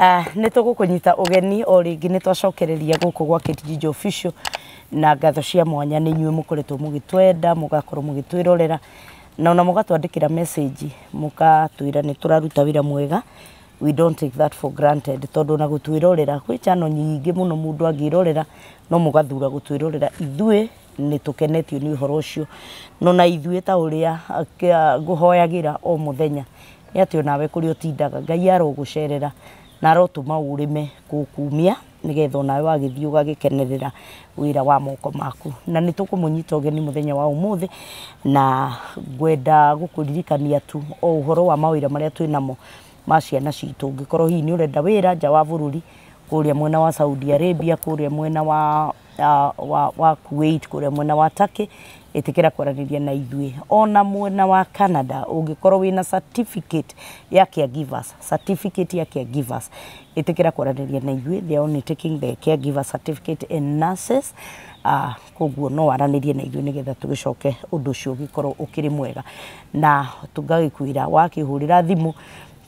Nĩ tũgũkũnyita ũgeni o rĩngĩ, nĩ twacokereria gũkũ gwa Kate Njijo Official na ngatho cia mwanya nĩ inyuĩ mũkoretwo mũgĩtwenda, mũgakorwo mũgĩtwĩrorera na ona mũgatwandĩkĩra message mũkatwĩra nĩ tũraruta wĩra mwega. We don't take that for granted, tondũ ona gũtwĩrorera gwĩ channel nyingĩ mũno mũndũ angĩrorera, no mũgathura gũtwĩrorera. Ithuĩ nĩ tũkenetio nĩ ũhoro ũcio, no na ithuĩ ta ũrĩa ngũhoyagĩra o mũthenya nĩ atĩ onawe kũrĩa ũtindaga Ngai arogũcerera na arotũma ũrĩme gũkumia nĩgetha onawe wagĩthiĩ ũgagĩkenerera wĩra wa moko maku. Na nĩ tũkũmũnyita ũgeni mũthenya wa ũmũthĩ, na ngwenda gũkũririkania tu o ũhoro wa mawĩra marĩa twĩnamo ma ciana citũ. Ũngĩkorwo hihi nĩ ũrenda wĩra nja wa bũrũri, kũrĩa mwena wa Saudi Arabia, kũrĩa mwena wa Kuwait, kũrĩa mwena wa Turkey, ĩtĩkĩra kwaranĩria na ithuĩ. Ona mwena wa Canada, ũngĩkorwo wĩna certificate ya caregivers, certificate ya caregivers, ĩtĩkĩra kwaranĩria na ithuĩ. They are only taking the caregiver certificate and nurses. Koguo no waranĩrie na ithuĩ nĩgetha tũgĩcoke ũndũ ũcio ũgĩkorwo ũkĩrĩ mwega. Na tũngagĩkwĩra wakĩhũrĩra thimũ,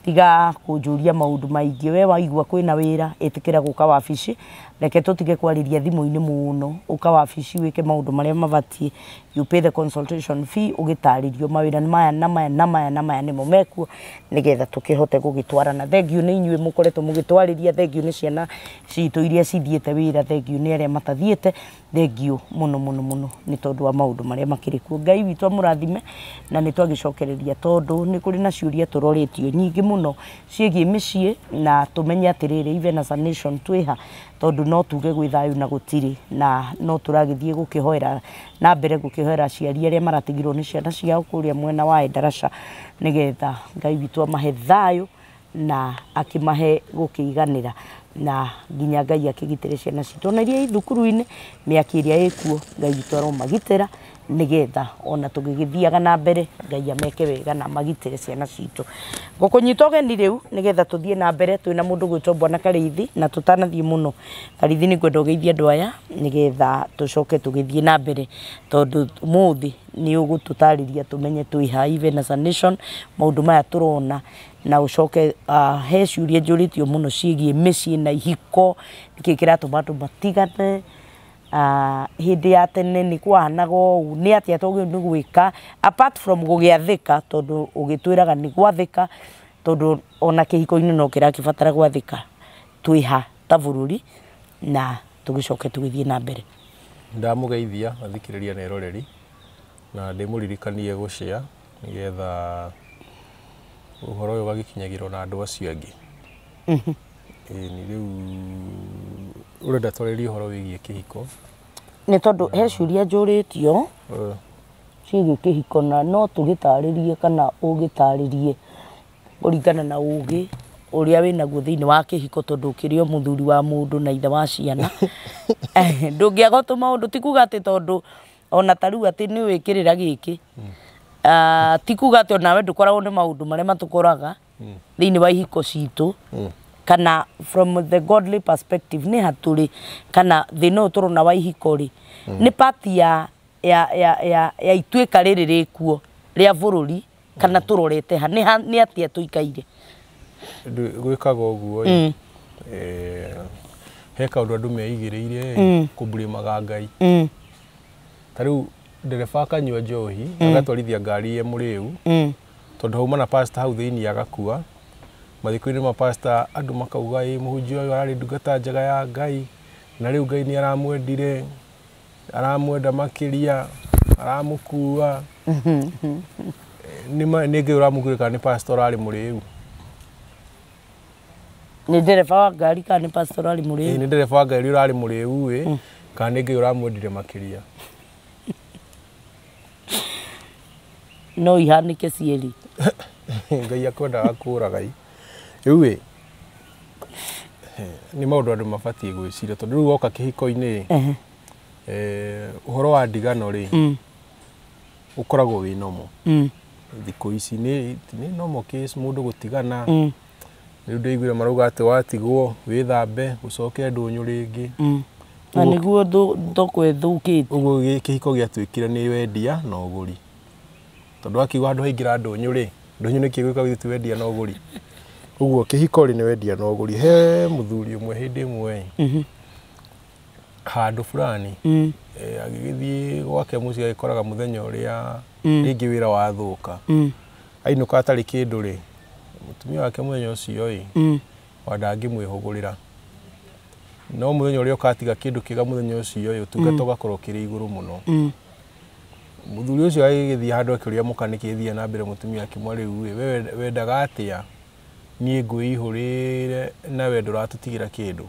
tiga kũnjũria maũndũ maingĩ. We waigua kwĩna wĩra, ĩtĩkĩra gũka wabici. Reke tũtige kwarĩria thimũ-inĩ mũno, ũka wabici wĩke maũndũ marĩa mabatiĩ. You pay the consultation fee, ũgĩtarĩrio mawĩra nĩ maya na maya na maya na maya nĩmo mekuo, nĩgetha tũkĩhote gũgĩtwarana. Thengiũ nĩ inyuĩ mũkoretwo mũgĩtwarĩria, thengiũ nĩ ciana citũ iria cithiĩte wĩra, thengiũ nĩ arĩa matathiĩte, thengiũ mũno mũno mũno nĩ tondũ wa maũndũ marĩa makĩrĩ kuo. Ngai witũ amũrathime. Na nĩ twagĩcokereria tondũ nĩ kũrĩ na ciũria tũrorĩtio nyingĩ mũno ciĩgiĩ mĩciĩ, na tũmenye atĩrĩrĩ, even as a nation twĩha, tondũ no tuge gwĩ thayũ na gũtirĩ, na no tũragĩthiĩ gũkĩhoera na mbere gũkĩhoera aciari arĩa maratigirwo nĩ ciana ciao kũrĩa mwena wa Endarasha, nĩgetha Ngai witũ amahe thayũ na akĩmahe gũkĩiganĩra, na nginya Ngai akĩgitĩre ciana citũ ona iria i thukuru-inĩ, mĩaki ĩrĩa ĩkuo Ngai witũ aromagitĩra, nĩgetha ona tũgĩgĩthiaga na mbere Ngai ameke wega na amagitĩre ciana citũ. Ngũkũnyita ũgeni rĩu nĩgetha tũthiĩ na mbere. Twĩna mũndũ gwĩtwo Bwana Karĩithi, na tũtanathiĩ mũno Karĩithi, nĩ ngwenda ũgeithie andũ aya nĩgetha tũcoke tũgĩthiĩ na mbere, tondũ ũmũthĩ nĩ ũgũtũtarĩria tũmenye twĩ ha even as a nation, maũndũ maya tũrona, na ũcoke he ciũria njũrĩtio mũno ciĩgiĩ mĩciĩ na ihiko, nĩkĩ kĩratũma andũ matigane. Hĩndĩ ya tene nĩ kwahanaga ũũ, nĩ atĩa twagĩrĩirwo nĩ gwĩka apart from gũgĩathĩka, tondũ ũgĩtwĩraga nĩ gwathĩka, tondũ ona kĩhiko-inĩ no kĩrakĩbatara gwathĩka. Twĩha ta bũrũri, na tũgĩcoke tũgĩthiĩ na mbere. Ndamũgeithia athikĩrĩria na eroreri, na ndĩmũririkanie gũshare nĩgetha ũhoro ũyũ ũgagĩkinyagĩrwo na andũ acio angĩ. Ĩĩ, nĩ rĩu ũrenda twarĩrie ũhoro wĩgiĩ kĩhiko? Nĩ tondũ he ciũria njũrĩtio ciĩgiĩ kĩhiko, na no tũgĩtarĩrie kana ũgĩtarĩrie kũringana na ũgĩ ũrĩa wĩnaguo thĩinĩ wa kĩhiko, tondũ ũkĩrĩ o mũthuri wa mũndũ na ithe wa ciana, ndũngĩaga tũmaũndũ. Ti kuga atĩ tondũ ona ta rĩu atĩ nĩ wĩkĩrĩra gĩkĩ, ti kuga atĩ onawe ndũkoragwo nĩ maũndũ marĩa matũkoraga thĩinĩ wa ihiko citũ, kana from the godly perspective nĩ hatũrĩ, kana thĩna ũyũ tũrona wa ihiko rĩ, nĩ part ya ituĩka rĩrĩ rĩkuo rĩa bũrũri, kana tũrorete ha nĩ atĩa tũikaire? Gwĩkaga ũguo ĩ, he kaũndũ andũ meigĩrĩire kũmburĩmaga Ngai. Ta rĩu ndereba akanyua njohi, agatwarithia ngari ye mũrĩu, tondũ hauma na pastor hau thĩinĩ agakua. Mathiko-inĩ ma pastor andũ makauga, ĩ mũhunjia ũyũ ararĩ ndungata njega ya Ngai, na rĩu Ngai nĩ aramwendire, aramwenda makĩria, aramũkua. Nĩ Ngai ũramũkuire kana nĩ pastor ũrarĩ mũrĩu? Nĩ ndereba wa ngari kana nĩ pastor arĩ mũrĩu? Nĩ ndereba wa ngari ũrarĩ mũrĩu ĩ, kana nĩ Ngai ũramwendire makĩria? No ihanĩke cierĩ. Ngai akwendaga kũraga i. Rĩu ĩ, nĩ maũndũ andũ mabatiĩ gwĩciria, tondũ rĩu woka kĩhiko-inĩ ĩ, ũhoro wa ndigano rĩ, ũkoragwo wĩ normal. Thikũ ici nĩ normal case mũndũ gũtigana. Rĩu ndĩiguire marauga atĩ watigwo wĩthambe ũcoke ndũnyũ rĩngĩ. Na nĩguo thoko ĩthũkĩte. Ũguo kĩhiko gĩatuĩkire nĩ wendia na ũgũri, tondũ wakiuga handũ haingĩra ndũnyũ rĩ, ndũnyũ nĩkĩ gwĩka githĩ ti wendia na ũgũri? Ũguo kĩhiko rĩ nĩ wendia na ũgũri. He mũthuri ũmwe hĩndĩ ĩmwe handũ fulani agĩgĩthiĩ gwake mũciĩ agĩkoraga mũthenya ũrĩa rĩngĩ wĩra wathũka. Ainũka atarĩ kĩndũ rĩ, mũtumia wake mũthenya ũcio ĩ wa ndangĩmwĩhũgũrĩra. No mũthenya ũrĩa ũkatiga kĩndũ kĩega mũthenya ũcio ĩ, ũtungata ũgakorwo ũkĩrĩ igũrũ mũno. Mũthuri ũcio agĩgĩthiĩ handũ akĩũria mũka nĩkĩ gĩthiĩ na mbere, mũtumia akĩmwĩra rĩu ĩ, we wendaga atĩa niĩ ngwĩihũrĩre na we ndũratũtigĩra kĩndũ.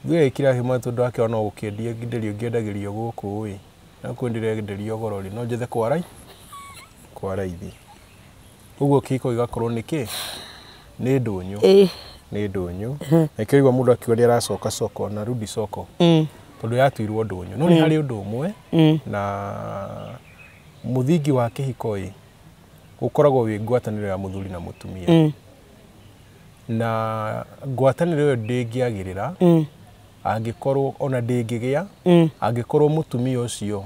Mũthuri agĩkira akĩmwĩra tondũ akĩona no gũkĩendia nderio ngĩendagĩrio gũkũ ĩ, na kwĩ ndĩrenderio goro rĩ, no njethe kwa raithi. Ũguo kĩhiko gĩgakorwo nĩ kĩ? Nĩ ndũnyũ. Nĩ ndũnyũ. Na kĩo mũndũ akiuga nĩ aracoka soko na rudi soko. Tondũ yatuirwo ndũnyũ. No nĩ harĩ ũndũ ũmwe na mũthingi wa kĩhiko ĩ, ũkoragwo wĩ ngwatanĩro ya mũthuri na mũtumia. Na ngwatanĩro ĩyo ndĩngĩagĩrĩra angĩkorwo ona ndĩngĩgĩa angĩkorwo mũtumia ũcio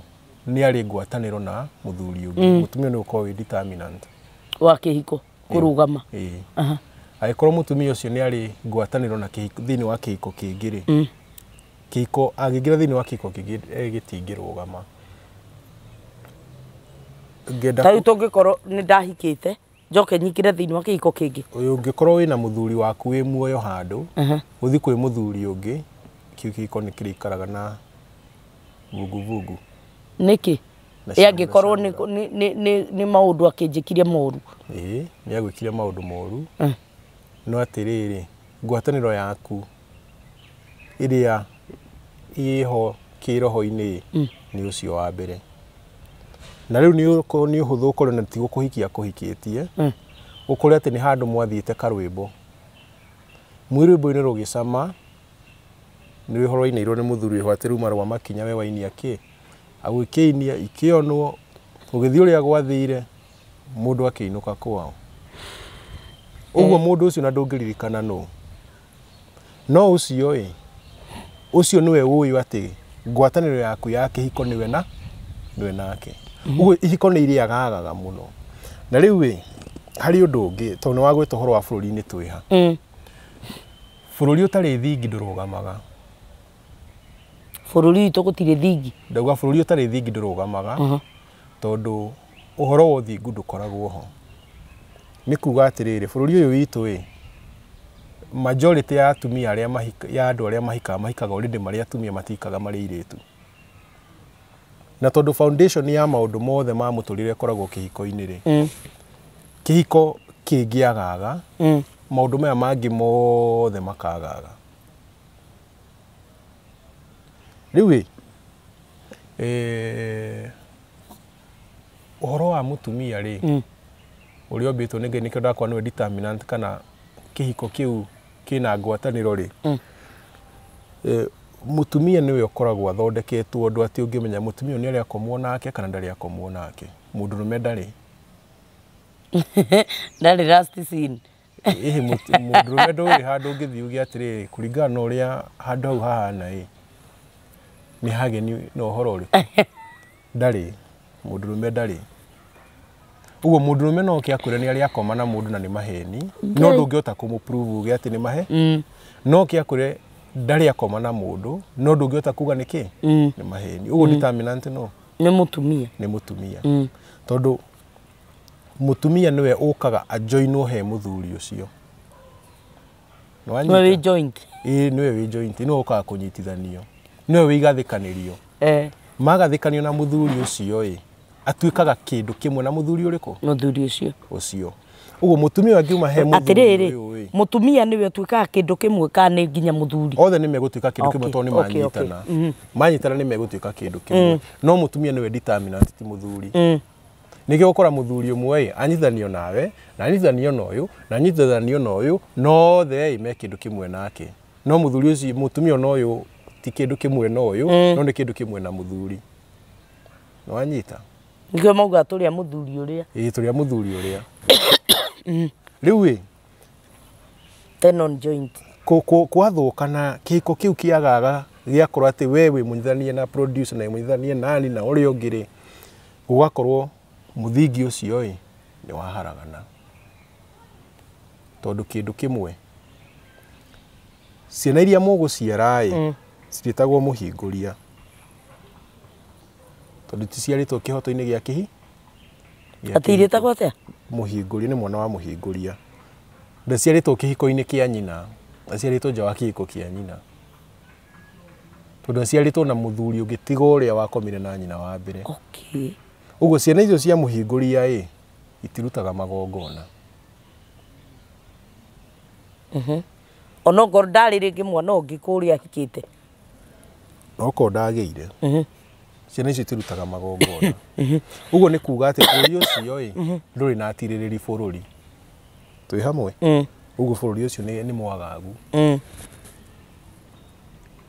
nĩ arĩ ngwatanĩro na mũthuri ũngĩ. Mũtumia nĩ ũkoragwo wĩ determinant wa kĩhiko kũrũgama. Angĩkorwo mũtumia ũcio nĩ arĩ ngwatanĩro na kĩhiko thĩinĩ wa kĩhiko kĩngĩ rĩ, kĩhiko angĩingĩra thĩinĩ wa kĩhiko kĩngĩ gĩtingĩrũgama. Ta rĩu tũngĩkorwo nĩ ndahikĩte njoke nyingĩre thĩinĩ wa kĩhiko kĩngĩ, ũngĩkorwo wĩna mũthuri waku wĩ muoyo handũ ũthiĩ kwĩ mũthuri ũngĩ, kĩu kĩhiko nĩ kĩrĩikaraga na vuguvugũ. Nĩkĩ? Angĩkorwo nĩ maũndũ akĩnjĩkire moru. Ĩĩ, nĩ agwĩkire maũndũ moru. No atĩrĩrĩ, ngwatanĩro yaku ĩrĩa ĩho kĩroho-inĩ nĩ ũcio wa mbere. Na rĩu nĩ ũhũthũ ũkorwo na ti gũkũhikia kũhikĩtie, ũkore atĩ nĩ handũ mwathiĩte karwĩmbo. Mwĩ rwĩmbo-inĩ rũgĩcama, nĩ ũhoro wainĩirwo nĩ mũthuri wĩho atĩ ruma rwa makinya we wainia kĩ? Agũkĩinia ikĩonwo, ũgĩthiĩ ũrĩa gwathire, mũndũ akĩinũka kwao. Ũguo mũndũ ũcio na ndũngĩririkana nũ. No ũcio ĩ, ũcio nĩwe ũĩ atĩ ngwatanĩro yaku ya kĩhiko nĩwe na nĩwe nake. Ũguo ihiko nĩ irĩagaga mũno. Na rĩu ĩ, harĩ ũndũ ũngĩ tondũ nĩ wagwĩta ũhoro wa bũrũri-inĩ twĩha. Bũrũri ũtarĩ thingi ndũrũgamaga. Bũrũri witũ gũtirĩ thingi. Ndauga bũrũri ũtarĩ thingi ndũrũgamaga tondũ ũhoro wa ũthingu ndũkoragwo ho. Nĩ kuga atĩrĩrĩ, bũrũri ũyũ witũ ĩ, majority ya atumia arĩa mahika, ya andũ arĩa mahikaga mahikaga already marĩ atumia, matikaga marĩ airĩtu. Na tondũ foundation ya maũndũ mothe ma mũtũrĩre ĩkoragwo kĩhiko-inĩ rĩ, kĩhiko kĩngĩagaga, maũndũ maya mangĩ mothe makagaga. Rĩu ĩ, ũhoro wa mũtumia rĩ, ũrĩa ũmbĩtwo nĩ Ngai nĩkĩo ndakora nĩwe determinant kana kĩhiko kĩu kĩna ngwatanĩro rĩ, mũtumia nĩwe ũkoragwo athondeketwo ũndũ atĩ ũngĩmenya mũtumia ũyũ nĩ arĩ akomwo nake kana ndarĩ akomwo nake. Mũndũrũme ndarĩ. Ndarĩ last seen. Ĩhĩ, mũndũrũme ndũrĩ handũ ũngĩthiĩ uge atĩrĩrĩ, kũringana na ũrĩa handũ hau hahana ĩ, nĩ hageni na ũhoro ũrĩkũ. Ndarĩ, mũndũrũme ndarĩ. Ũguo mũndũrũme no oke akwĩre nĩ arĩ akoma na mũndũ na nĩ maheni, no ndũngĩhota kũmũ-prove uge atĩ nĩ mahe. No oke akwĩre ndarĩ akoma na mũndũ, no ndũngĩhota kuga nĩ kĩ? Nĩ maheni. Ũguo determinant no? Nĩ mũtumia. Nĩ mũtumia. Tondũ mũtumia nĩwe ũkaga ajoinwo he mũthuri ũcio. Nĩwe wĩ joint. Ĩĩ, nĩwe wĩ joint, nĩwe ũkaga kũnyitithanio. Nĩwe wĩ igathĩkanĩrio. Magathĩkanio na mũthuri ũcio ĩ, atuĩkaga kĩndũ kĩmwe na mũthuri ũrĩkũ? Mũthuri ũcio. Ũcio. Ũguo mũtumia angiuma he mũthuri Atĩrĩrĩ, mũtumia nĩwe ũtuĩkaga kĩndũ kĩmwe kana nĩ nginya mũthuri? Othe nĩ megũtuĩka kĩndũ kĩmwe tondũ nĩ manyitana. Manyitana nĩ megũtuĩka kĩndũ kĩmwe. No mũtumia nĩwe determinant ti mũthuri. Nĩkĩo ũkora mũthuri ũmwe ĩ, anyitithanio nawe, na anyitithanio na ũyũ, na anyitithanio na ũyũ, na othe ĩ me kĩndũ kĩmwe nake. No mũthuri ũcio, mũtumia ona ũyũ ti kĩndũ kĩmwe na ũyũ, no nĩ kĩndũ kĩmwe na mũthuri. Nĩ wanyita? Nĩkĩo maugaga tũrĩa mũthuri ũrĩa. Ĩĩ, tũrĩa mũthuri ũrĩa. Rĩu ĩ, Tenon joint. Kwathũka na kĩhiko kĩu kĩagaga gĩakorwo atĩ we wĩ mũnyitithanie na producer na mũnyitithanie nani na ũrĩa ũngĩ rĩ, gũgakorwo mũthingi ũcio ĩ nĩ waharagana. Tondũ kĩndũ kĩmwe ciana iria mũgũciara ĩ cirĩtagwo mũhingũria tondũ ticiarĩtwo kĩhoto-inĩ gĩa kĩhi Atĩ irĩtagwo atĩa? Mũhingũria nĩ mwana wa mũhingũria. Ndaciarĩtwo kĩhiko-inĩ kĩa nyina, aciarĩtwo nja wa kĩhiko kĩa nyina. Tondũ aciarĩtwo na mũthuri ũngĩ tiga ũrĩa wakomire na nyina wa mbere. Okay. Ũguo ciana icio cia mũhingũria ĩ itirutaga magongona. Onokorwo ndarĩ rĩngĩ mwana ũngĩ kũrĩa ahikĩte. Okorwo ndagĩire. Ciana icio itirutaga magongona. Ũguo nĩ kuga atĩ bũrũri ũcio ĩ ndũrĩ na atirĩrĩri bũrũri. Twĩ hamwe? Ũguo bũrũri ũcio nĩ mwagagu.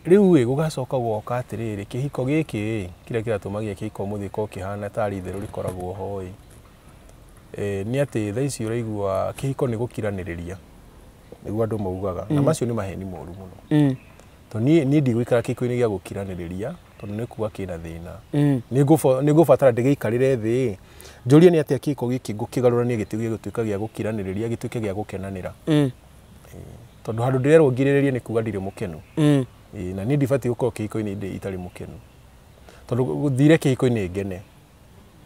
Rĩu ĩ gũgacoka gwoka atĩrĩrĩ kĩhiko gĩkĩ ĩ kĩrĩa kĩratũmagia kĩhiko ũmũthĩ gĩkorwo kĩhana tarĩ itherũ rĩkoragwo ho ĩ nĩ atĩ thaa ici ũraigua kĩhiko nĩ gũkiranĩrĩria nĩguo andũ maugaga na macio nĩ maheni moru mũno. Tondũ niĩ ndigũikara kĩhiko-inĩ gĩa gũkiranĩrĩria tondũ nĩ kuga kĩna thĩna. Nĩ ngũbatara ndĩgĩikarĩre thĩ njũrie nĩ atĩa kĩhiko gĩkĩ ngũkĩgarũrania gĩtige gũtuĩka gĩa gũkiranĩrĩria gĩtuĩke gĩa gũkenanĩra. Tondũ handũ ndĩrerwo ngirĩrĩrie nĩ kuga ndirĩ mũkenu. Na niĩ ndibatiĩ gũkorwo kĩhiko-inĩ ndĩ itarĩ mũkenu. Tondũ gũthire kĩhiko-inĩ ngene.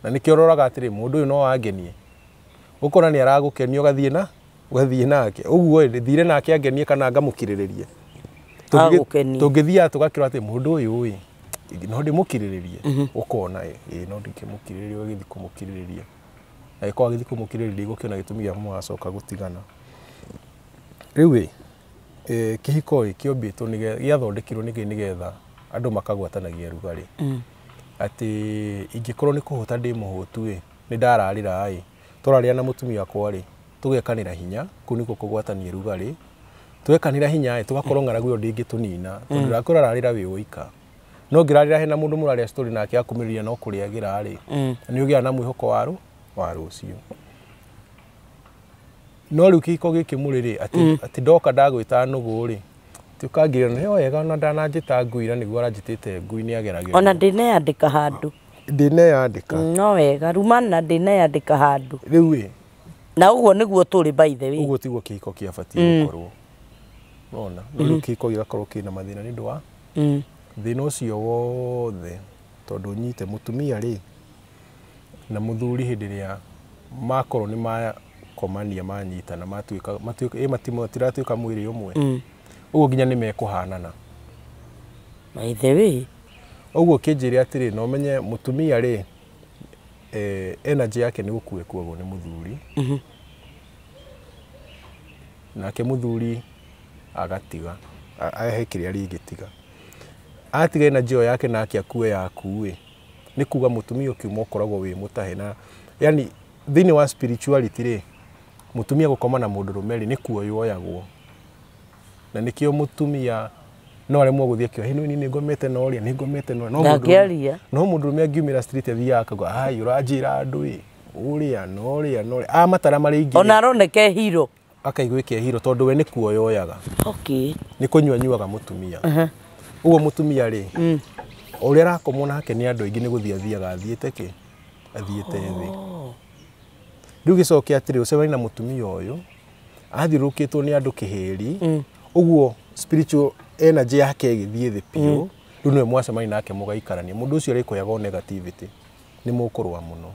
Na nĩkĩo ũroraga atĩrĩ mũndũ ũyũ no angenie. Ũkona nĩ aragũkenia ũgathiĩ nake. Ũguo ĩ thire nake angenie kana ngamũkirĩrĩrie. Tũngĩthiaga tũgakĩrwo atĩ mũndũ ũyũ ĩ no ndĩmũkirĩrĩrie. Ũkona ĩ no ndĩkĩmũkirĩrĩrie ũgagĩthiĩ kũmũkirĩrĩria. Na ĩkorwo agĩthiĩ kũmũkirĩrĩria igũkĩona gĩtũmi gĩa mũgacoka gũtigana. Rĩu ĩ kĩhiko ĩ kĩombĩtwo gĩathondekirwo nĩgetha andũ makagwatanagia rugarĩ. Atĩ ingĩkorwo nĩ kũhũta ndĩ mũhũtu ĩ nĩ ndararĩra ĩ tũrarĩa na mũtumia wakwa rĩ tũgekanĩra hinya kũu nĩkuo kũgwatania rugarĩ. Twekanĩra hinya ĩ tũgakorwo ng'aragu ĩyo ndĩngĩtũnina tondũ ndakũra ararĩra wĩ woika. No ngĩrarĩra hena mũndũ mũrarĩa story nake akumĩrĩria no kũrĩagĩra rĩ nĩ ũgĩaga na mwĩhoko wa rũciũ. No rĩu kĩhiko gĩkĩ mũrĩ rĩ atĩ ndoka ndagwĩta nũgũ rĩ ti ũkangĩra nĩ wega ona ndananjĩta ngui na nĩguo aranjĩtĩte ngui nĩ ageragĩra. Ona ndĩneyandĩka handũ. Ndĩneyandĩka. No wega rumana ndĩneyandĩka handũ. Rĩu ĩ na ũguo nĩguo tũrĩ by the way. Ũguo tiguo kĩhiko kĩabatiĩ gũkorwo. Ũrona no rĩu kĩhiko gĩgakorwo kĩna mathĩna nĩ ũndũ wa thĩna ũcio wothe tondũ nyite mũtumia rĩ na mũthuri hĩndĩ ĩrĩa makorwo nĩ makomania manyitana matuĩka matiratuĩka mwĩrĩ ũmwe. Ũguo nginya nĩ mekũhanana. By the way. Ũguo kĩnjĩre atĩrĩ no menye mũtumia rĩ energy yake nĩ gũkua ĩkuagwo nĩ mũthuri. Nake mũthuri agatiga ahe kĩrĩa rĩngĩtiga. Atiga energy ĩyo yake nake akue yaku ĩ nĩ kuga mũtumia ũkiuma ũkoragwo wĩ mũtahe na yani thĩinĩ wa spirituality rĩ mũtumia gũkoma na mũndũrũme rĩ nĩ kuoywo oyagwo. Na nĩkĩo mũtumia no aremwo gũthiĩ akĩoya hĩ nĩ ngomete na ũrĩa nĩ ngomete na ũrĩa. No mũndũrũme angiumĩra street athiaga akauga ai ũranjĩra andũ ĩ ũrĩa na ũrĩa na ũrĩa amatara marĩa ingĩ ona aroneka hero akaigua ĩke hero tondũ we nĩ kuoya oyaga. Okay. Nĩ kũnyua nyuaga mũtumia. Ũguo mũtumia rĩ ũrĩa arakomwo nake nĩ andũ aingĩ nĩ gũthiĩ athiaga athiĩte kĩ athiĩte thĩ. Rĩu gĩcoke atĩrĩ ũcemanie na mũtumia ũyũ athiũrũrũkĩtwo nĩ andũ kĩhĩri ũguo spiritual energy yake ĩgĩthiĩ thĩ biũ. Rĩu nĩwe mwacemania nake mũgaikarania mũndũ ũcio arĩkoyaga negativity nĩ mũkũrũa mũno.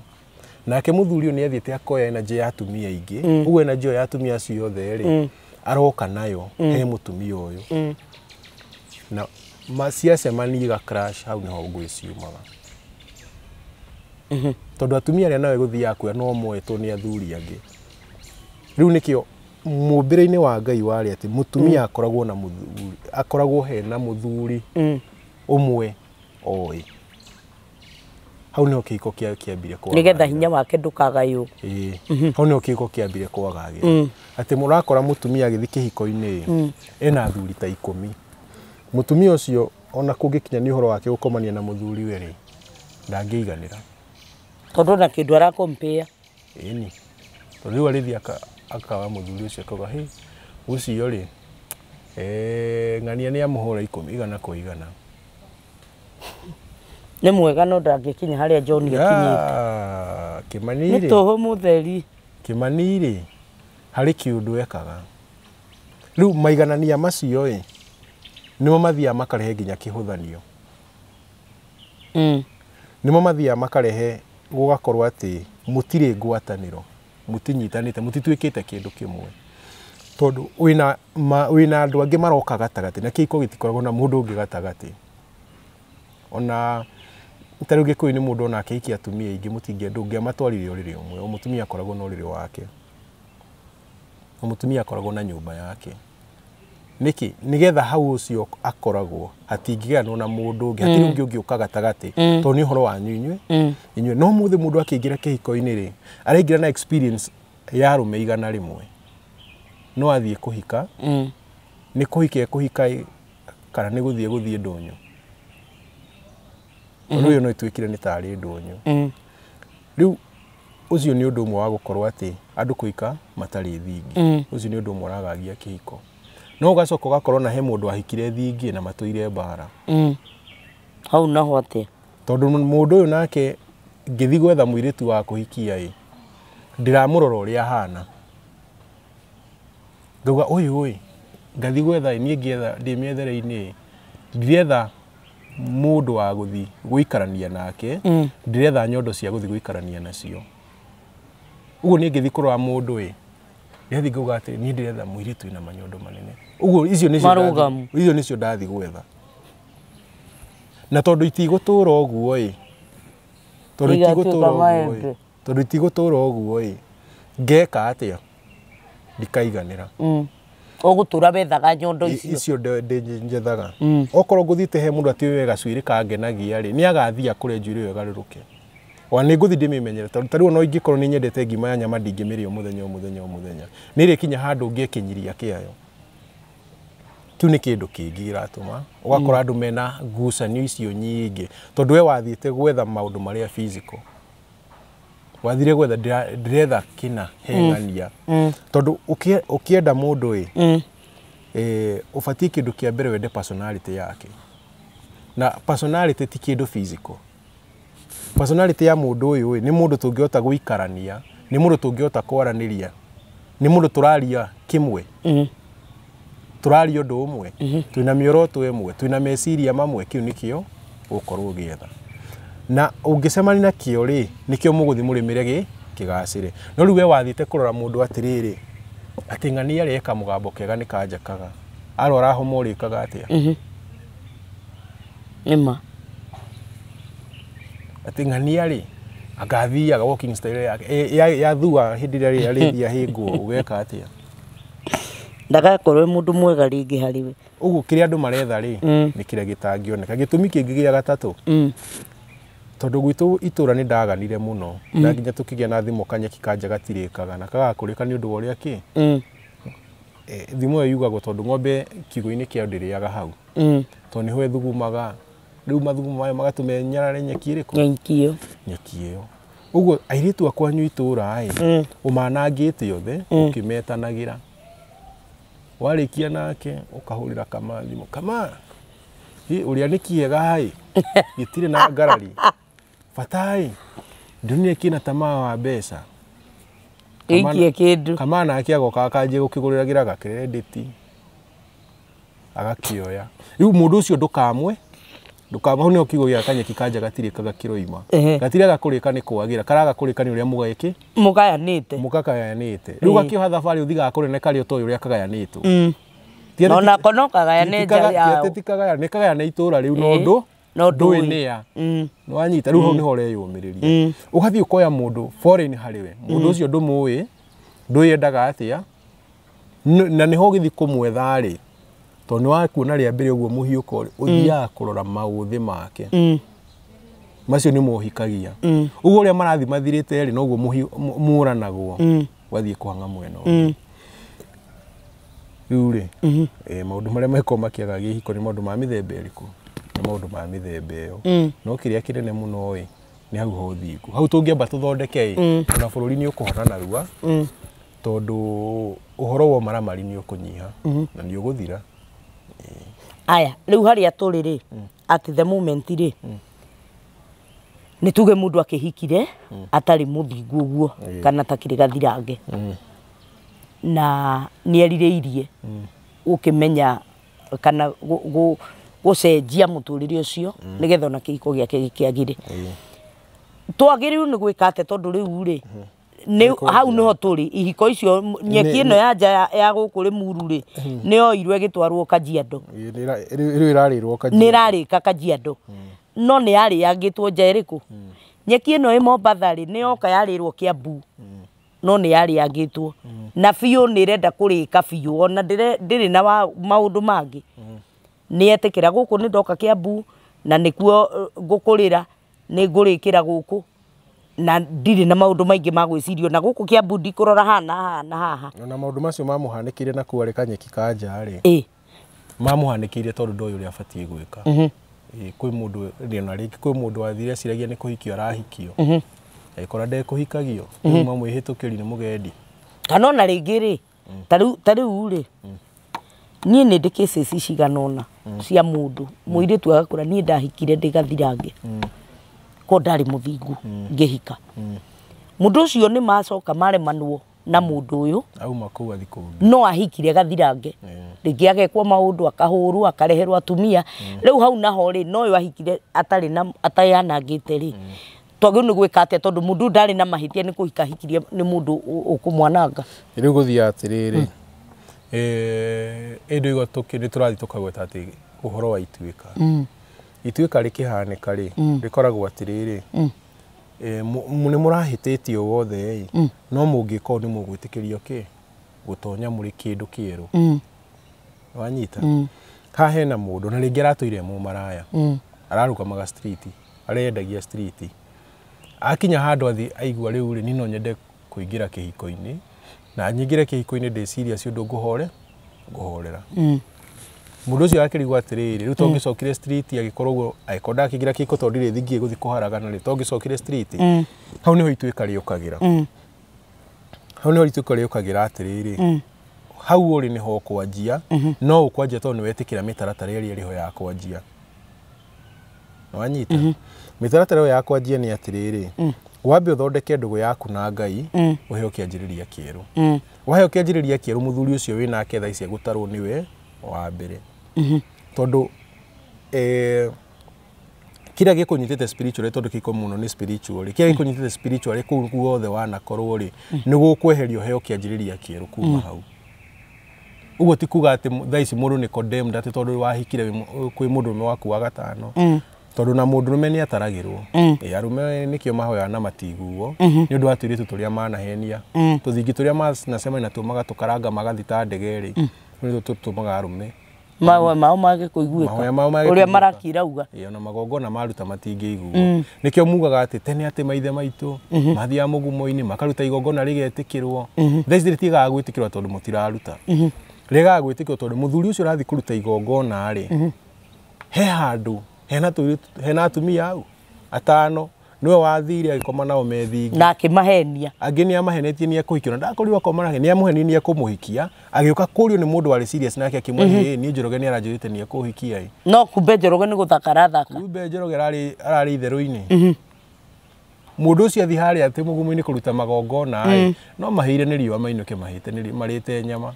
Nake mũthuri ũyũ nĩ athiĩte akoya energy ya atumia aingĩ ũguo energy ĩyo ya atumia acio othe rĩ aroka nayo he mũtumia ũyũ. Na ciacemania iga crash hau nĩho ngũĩ ciumaga. Tondũ atumia arĩa nawe gũthiaga kuoya no moetwo nĩ athuri angĩ. Rĩu nĩkĩo mũmbĩre-inĩ wa Ngai warĩ atĩ mũtumia akoragwo na mũthuri akoragwo hena mũthuri ũmwe oĩ. Hau nĩho kĩhiko kĩambire kwagagĩra. Nĩgetha hinya wake ndũkagaywo. Hau nĩho kĩhiko kĩambire kwagagĩra. Atĩ mũrakora mũtumia agĩthiĩ kĩhiko-inĩ ena athuri ta 10. Mũtumia ũcio ona kũngĩkinya nĩ ũhoro wake gũkomania na mũthuri we rĩ ndangĩiganĩra. Tondũ na kĩndũ arakompea. Ĩni. Tondũ rĩu arĩthiĩ akawa mũthuri ũcio akauga hĩ ũcio rĩ ng'ania nĩ amũhũra 10 igana kwa igana. Nĩ mwega no ndangĩkinya harĩa John akinyĩte. Kĩmani rĩ. Nĩ tũhũ mũtheri. Kĩmani rĩ Harĩ kĩũndũ ekaga. Rĩu maiganania macio ĩ nĩmo mathiaga makarehe nginya kĩhũthanio. Nĩmo mathiaga makarehe gũgakorwo atĩ mũtirĩ ngwatanĩro, mũtinyitanĩte, mũtituĩkĩte kĩndũ kĩmwe. Tondũ wĩna andũ angĩ maroka gatagatĩ na kĩhiko gĩtikoragwo na mũndũ ũngĩ gatagatĩ. Ona ta rĩu Gĩkũyũ nĩ mũndũ ona akĩhikia atumia aingĩ mũtingĩenda ũngĩamatwarire ũrĩrĩ ũmwe, o mũtumia akoragwo na ũrĩrĩ wake. O mũtumia akoragwo na nyũmba yake. Nĩkĩ? Nĩgetha hau ũcio akoragwo hatingĩganwo na mũndũ ũngĩ, hatirĩ ũngĩ ũngĩũka gatagatĩ tondũ nĩ ũhoro wanyu inyuĩ. Inyuĩ no mũthĩ mũndũ akĩingĩra kĩhiko-inĩ rĩ, araingĩra na experience ya arũme 100. No athiĩ kũhika, nĩ kũhika ekũhika kana nĩ gũthiĩ ndũnyũ. Tondũ ĩyo no ĩtuĩkire nĩ tarĩ ndũnyũ. Rĩu ũcio nĩ ũndũ ũmwe wa gũkorwo atĩ andũ kũhika matarĩ thingi. Ũcio nĩ ũndũ ũmwe ũragagia kĩhiko. No ũgacoka ũgakorwo na he mũndũ ahikire thingi na matũire mbara. Hau naho atĩa? Tondũ mũndũ ũyũ nake ngĩthiĩ gwetha mũirĩtu wa kũhikia ĩ, ndĩramũrora ũrĩa ahana. Ngauga ũyũ ĩ, ngathiĩ gwetha ĩ, niĩ ngĩetha ndĩ mĩethere-inĩ ĩ, ndiretha mũndũ wa gũthiĩ gũikarania nake, ndiretha nyondo cia gũthiĩ gũikarania nacio. Ũguo niĩ ngĩthiĩ kũrora mũndũ ĩ, ndĩrathiĩ ngauga atĩ niĩ ndĩretha mũirĩtu wĩna manyondo manene. Ũguo icio nĩcio icio nĩcio ndathiĩ gwetha. Na tondũ itigũtũra ũguo ĩ, tondũ itigũtũra ũguo ĩ, tondũ itigũtũra ũguo ĩ, ngeka atĩa? Ndikaiganĩra. Ũgũtũra wethaga nyondo icio. Icio njethaga. Okorwo ngũthiĩte he mũndũ atĩ we gacuĩrĩ kangenagia rĩ, nĩ agathiĩ akũre njuĩrĩ ĩyo ĩgarũrũke. Ona nĩ ngũthiĩ ndĩmĩmenyere tondũ ta rĩu ona ingĩkorwo nĩ nyendete ngima ya nyama ndingĩmĩrĩa o mũthenya o mũthenya o mũthenya. Nĩ ĩrĩkinya handũ ngĩkinyiria kĩayo. Kĩu nĩ kĩndũ kĩngĩ kĩratũma ũgakora andũ mena ngucanio icio nyingĩ tondũ we wathiĩte gwetha maũndũ marĩa physical. Wathire gwetha ndĩretha kĩna heng'ania. Tondũ ũkĩenda mũndũ ĩ, ũbatiĩ kĩndũ kĩa mbere wende personality yake. Na personality ti kĩndũ physical. Personality ya mũndũ ũyũ ĩ, nĩ mũndũ tũngĩhota gũikarania, nĩ mũndũ tũngĩhota kwaranĩria, nĩ mũndũ tũraria kĩmwe. Tũraria ũndũ ũmwe, twĩna mĩoroto ĩmwe, twĩna meciria mamwe, kĩu nĩkĩo ũgũkorwo ũgĩetha. Na ũngĩcemania nakĩo rĩ, nĩkĩo mũgũthiĩ mũrĩmĩre gĩ kĩgacĩre. No rĩu we wathiĩte kũrora mũndũ atĩrĩrĩ, atĩ ng'ania areka mũgambo kega nĩ kanjakaga. Arwara homa ũrĩkaga atĩa? Nĩma. Atĩ ng'ania rĩ, agathiaga walking style yake yathua hĩndĩ ĩrĩa arĩthia hĩngwo ũgeka atĩa? Ndagakorwo mũndũ mwega rĩngĩ harĩ we. Ũguo kĩrĩa andũ maretha rĩ, nĩ kĩrĩa gĩtangĩoneka. Gĩtũmi kĩngĩ gĩa gatatũ, tondũ gwitũ itũra nĩ ndaganire mũno, na nginya tũkĩgĩa na thimũ kanyeki kanja gatirĩkaga na kagakũrĩka nĩ ũndũ wa ũrĩa kĩ. Thimũ ĩyo yugagwo tondũ ng'ombe kiugũ-inĩ kĩayo ndĩrĩaga hau. Tondũ nĩho ĩthugumaga. Rĩu mathugumo mayo magatũma ĩnyarare nyeki ĩrĩkũ? Nyeki ĩyo. Nyeki ĩyo. Ũguo airĩtu a kwanyu itũra ĩ, ũmanangĩte othe ũkĩmetanagĩra. Warĩkia nake ũkahũrĩra Kama thimũ. Kama, ũrĩa nĩ kĩega ĩ, gĩtirĩ na ngarari. Bata ĩ, ndonire kĩna tamaa wa mbeca. Gĩikie kĩndũ. Kama nake agoka akanjia gũkĩgũrĩra gĩraga credit. Agakĩoya. Rĩu mũndũ ũcio ndũkamwe, ndũkamwe hau nĩho kiugo gĩa kanyeki kanja gatirĩkaga kĩroima. Gatiraga kũrĩka nĩ kwagĩra, karaga kũrĩka nĩ ũrĩa mũgaĩkĩ? Mũgayanĩte. Mũkagayanĩte. Rĩu gakĩoha thabarĩ ũthigaga kũnene karĩa ũtoĩ ũrĩa kagayanĩtwo. No nako no kagayane nja yao. Ti kagayane, nĩ kagayane itũra rĩu no ndũ ndũĩ nĩa. Nĩ wanyita rĩu hau nĩho ũreyũmĩrĩria. Ũgathiĩ ũkoya mũndũ foreign harĩ we. Mũndũ ũcio ndũmũĩ, ndũĩ endaga atĩa, na nĩho ũgĩthiĩ kũmwetha rĩ, tondũ nĩ wakuona rĩa mbere ũguo mũhiũko rĩ, ũthiaga kũrora maũthĩ make. Macio nĩmo ũhikagia. Ũguo ũrĩa marathiĩ mathirĩte rĩ, noguo mũranagwo. Ũgathiĩ kũhang'a mwena ũngĩ. Rĩu rĩ, maũndũ marĩa makoragwo makĩagagia ihiko nĩ maũndũ ma mĩthemba ĩrĩkũ? Nĩ maũndũ ma mĩthemba ĩyo. No kĩrĩa kĩnene mũno ĩ, nĩ hau ha ũthingu. Hau tũngĩamba tũthondeke ĩ, ona bũrũri nĩ ũkũhona narua, tondũ ũhoro wa ũmaramari nĩ ũkũnyiha na nĩ ũgũthira. Aya, rĩu harĩa tũrĩ rĩ, at the moment rĩ, nĩ tuge mũndũ akĩhikire atarĩ mũthingu ũguo kana takĩrĩ gathirange. Na nĩ erirĩirie gũkĩmenya kana gũcenjia mũtũrĩre ũcio nĩgetha ona kĩhiko gĩake gĩkĩagĩre. Twagĩrĩirwo nĩ gwĩka atĩa tondũ rĩu rĩ nĩ hau nĩho tũrĩ ihiko icio nyeki ĩno ya nja ya gũkũ Rĩmuru rĩ nĩ yoirwo ĩgĩtwarwo Kajiado. Rĩu ĩrarĩrwo Kajiado. Nĩ ĩrarĩka Kajiado. No nĩ yarĩangĩtwo nja ĩrĩkũ? Nyeki ĩno ĩ Mombatha rĩ nĩ yoka yarĩrwo Kiambu. No nĩ yarĩangĩtwo. Na biũ nĩ ĩrenda kũrĩka biũ ona ndĩrĩ na maũndũ mangĩ. Nĩ etĩkĩra gũkũ nĩ ndoka Kiambu na nĩkuo ngũkũrĩra nĩ ngũrĩkĩra gũkũ na ndirĩ na maũndũ maingĩ ma gwĩcirio na gũkũ Kiambu ndikũrora haha na haha na haha. Na maũndũ macio mamũhanĩkĩire na kuo arĩ kanyeki ka nja rĩ. Mamũhanĩkĩire tondũ ndoĩ ũrĩa abatiĩ gwĩka. Kwĩ mũndũ na rĩngĩ kwĩ mũndũ wathire aciragia nĩ kũhikio arahikio. Agĩkora ndekũhikagio rĩu mamwĩhĩtũkĩri nĩ mũgendi. Kana ona rĩngĩ rĩ ta rĩu rĩ niĩ nĩ ndĩ cases cigana ũna cia mũndũ mũirĩtu agakũra niĩ ndahikire ndĩ gathirange ko ndarĩ mũthingu ngĩhika. Mũndũ ũcio nĩ macoka maremanwo na mũndũ ũyũ auma kũu athi kũngĩ no ahikire gathirange rĩngĩ agekwo maũndũ akahũrwo akareherwo atumia rĩu hau naho rĩ no ũyũ ahikire atarĩ na atayanangĩte rĩ twagĩrĩirwo nĩ gwĩka atĩa tondũ mũndũ ndarĩ na mahĩtia nĩ kũhika ahikirie nĩ mũndũ ũkũmwananga. Rĩu gũthiĩ atĩrĩrĩ ĩndũ ĩgo nĩ tũrathiĩ tũkagweta atĩ ũhoro wa ituĩka. Ituĩka rĩkĩhanĩka rĩ rĩkoragwo atĩrĩrĩ nĩ mũrahĩtĩtie wothe ĩ no mũngĩkorwo nĩ mũgwĩtĩkĩrio kĩ gũtonya mũrĩ kĩndũ kĩerũ. Wanyita haha hena mũndũ na rĩngĩ aratũire mũmaraya ararũgamaga street arendagia street akinya handũ athi aigua rĩu rĩ niĩ no nyende kũingĩra kĩhiko-inĩ na nyingĩre kĩhiko-inĩ ndĩ serious ũndũ ngũhorera. Mũndũ ũcio akĩrigwo atĩrĩrĩ rĩu tongĩcokire street agĩkorwo ũguo angĩkorwo ndakĩingĩra kĩhiko tondũ ndirĩ thingie gũthiĩ kũharagana rĩ tongĩcokire street hau nĩho ituĩka rĩũkagĩra. Hau nĩho ituĩka rĩũkagĩra atĩrĩrĩ hau ũrĩ nĩho ũkwanjia no ũkwanjia tondũ nĩ wetĩkĩra mĩtaratara ĩrĩa ĩrĩho ya kwanjia. Wanyita mĩtaratara ĩyo ya kwanjia nĩ atĩrĩrĩ wambe ũthondeke ndũgũ yaku na Ngai ũheo kĩanjĩrĩria kĩerũ. Waheo kĩanjĩrĩria kĩerũ mũthuri ũcio wĩnake thaa ici egũtarwo nĩwe wa mbere. Tondũ kĩrĩa gĩkũnyitĩte spiritually tondũ kĩhiko mũno nĩ spiritual kĩrĩa gĩkũnyitĩte spiritually kũu guothe wanakorwo rĩ nĩ gũkweherio ũheo kĩanjĩrĩria kĩerũ kuma hau. Ũguo ti kuga atĩ thaa ici mũndũ nĩ condemned atĩ tondũ wahikire kwĩ mũndũrũme waku wa gatano tondũ na mũndũrũme nĩ ataragĩrwo. Arũme nĩkĩo mahoyaga na matiguo nĩ ũndũ wa tũirĩtu tũrĩa manahenia tũthingi tũrĩa manacemania natuo magatũkaranga magathi ta ndege rĩ nĩtwo tũtũmaga arũme mahoya mao mage kũiguĩka ũrĩa marakirauga. Ona magongona maruta matingĩiguo nĩkĩo mugaga atĩ tene atĩ maithe maitũ mathiaga mũgumo-inĩ makaruta igongona rĩgetĩkĩrwo. Thaa ici rĩtigaga gwĩtĩkĩrwo tondũ mũtiraruta rĩgaga gwĩtĩkĩrwo tondũ mũthuri ũcio ũrathiĩ kũruta igongona rĩ he handũ hena atumia au atano niwe wathire agĩkoma nao me thingi na akĩmahenia angĩ nĩ amahenetie nĩ ekũhikio na ndakorirwo akoma nake nĩ amũhenirie nĩ ekũmũhikia agĩũka kũrio nĩ mũndũ warĩ serious nake akĩmwĩra niĩ Njoroge nĩ aranjĩrĩte nĩ ekũhikia ĩ no kumbe Njoroge nĩ gũthaka arathaka kumbe Njoroge ararĩ itherũ-inĩ. Mũndũ ũcio athi harĩa atĩ mũgumo-inĩ kũruta magongona ĩ no mahĩire nĩ riũa mainũke mahĩte nĩ marĩte nyama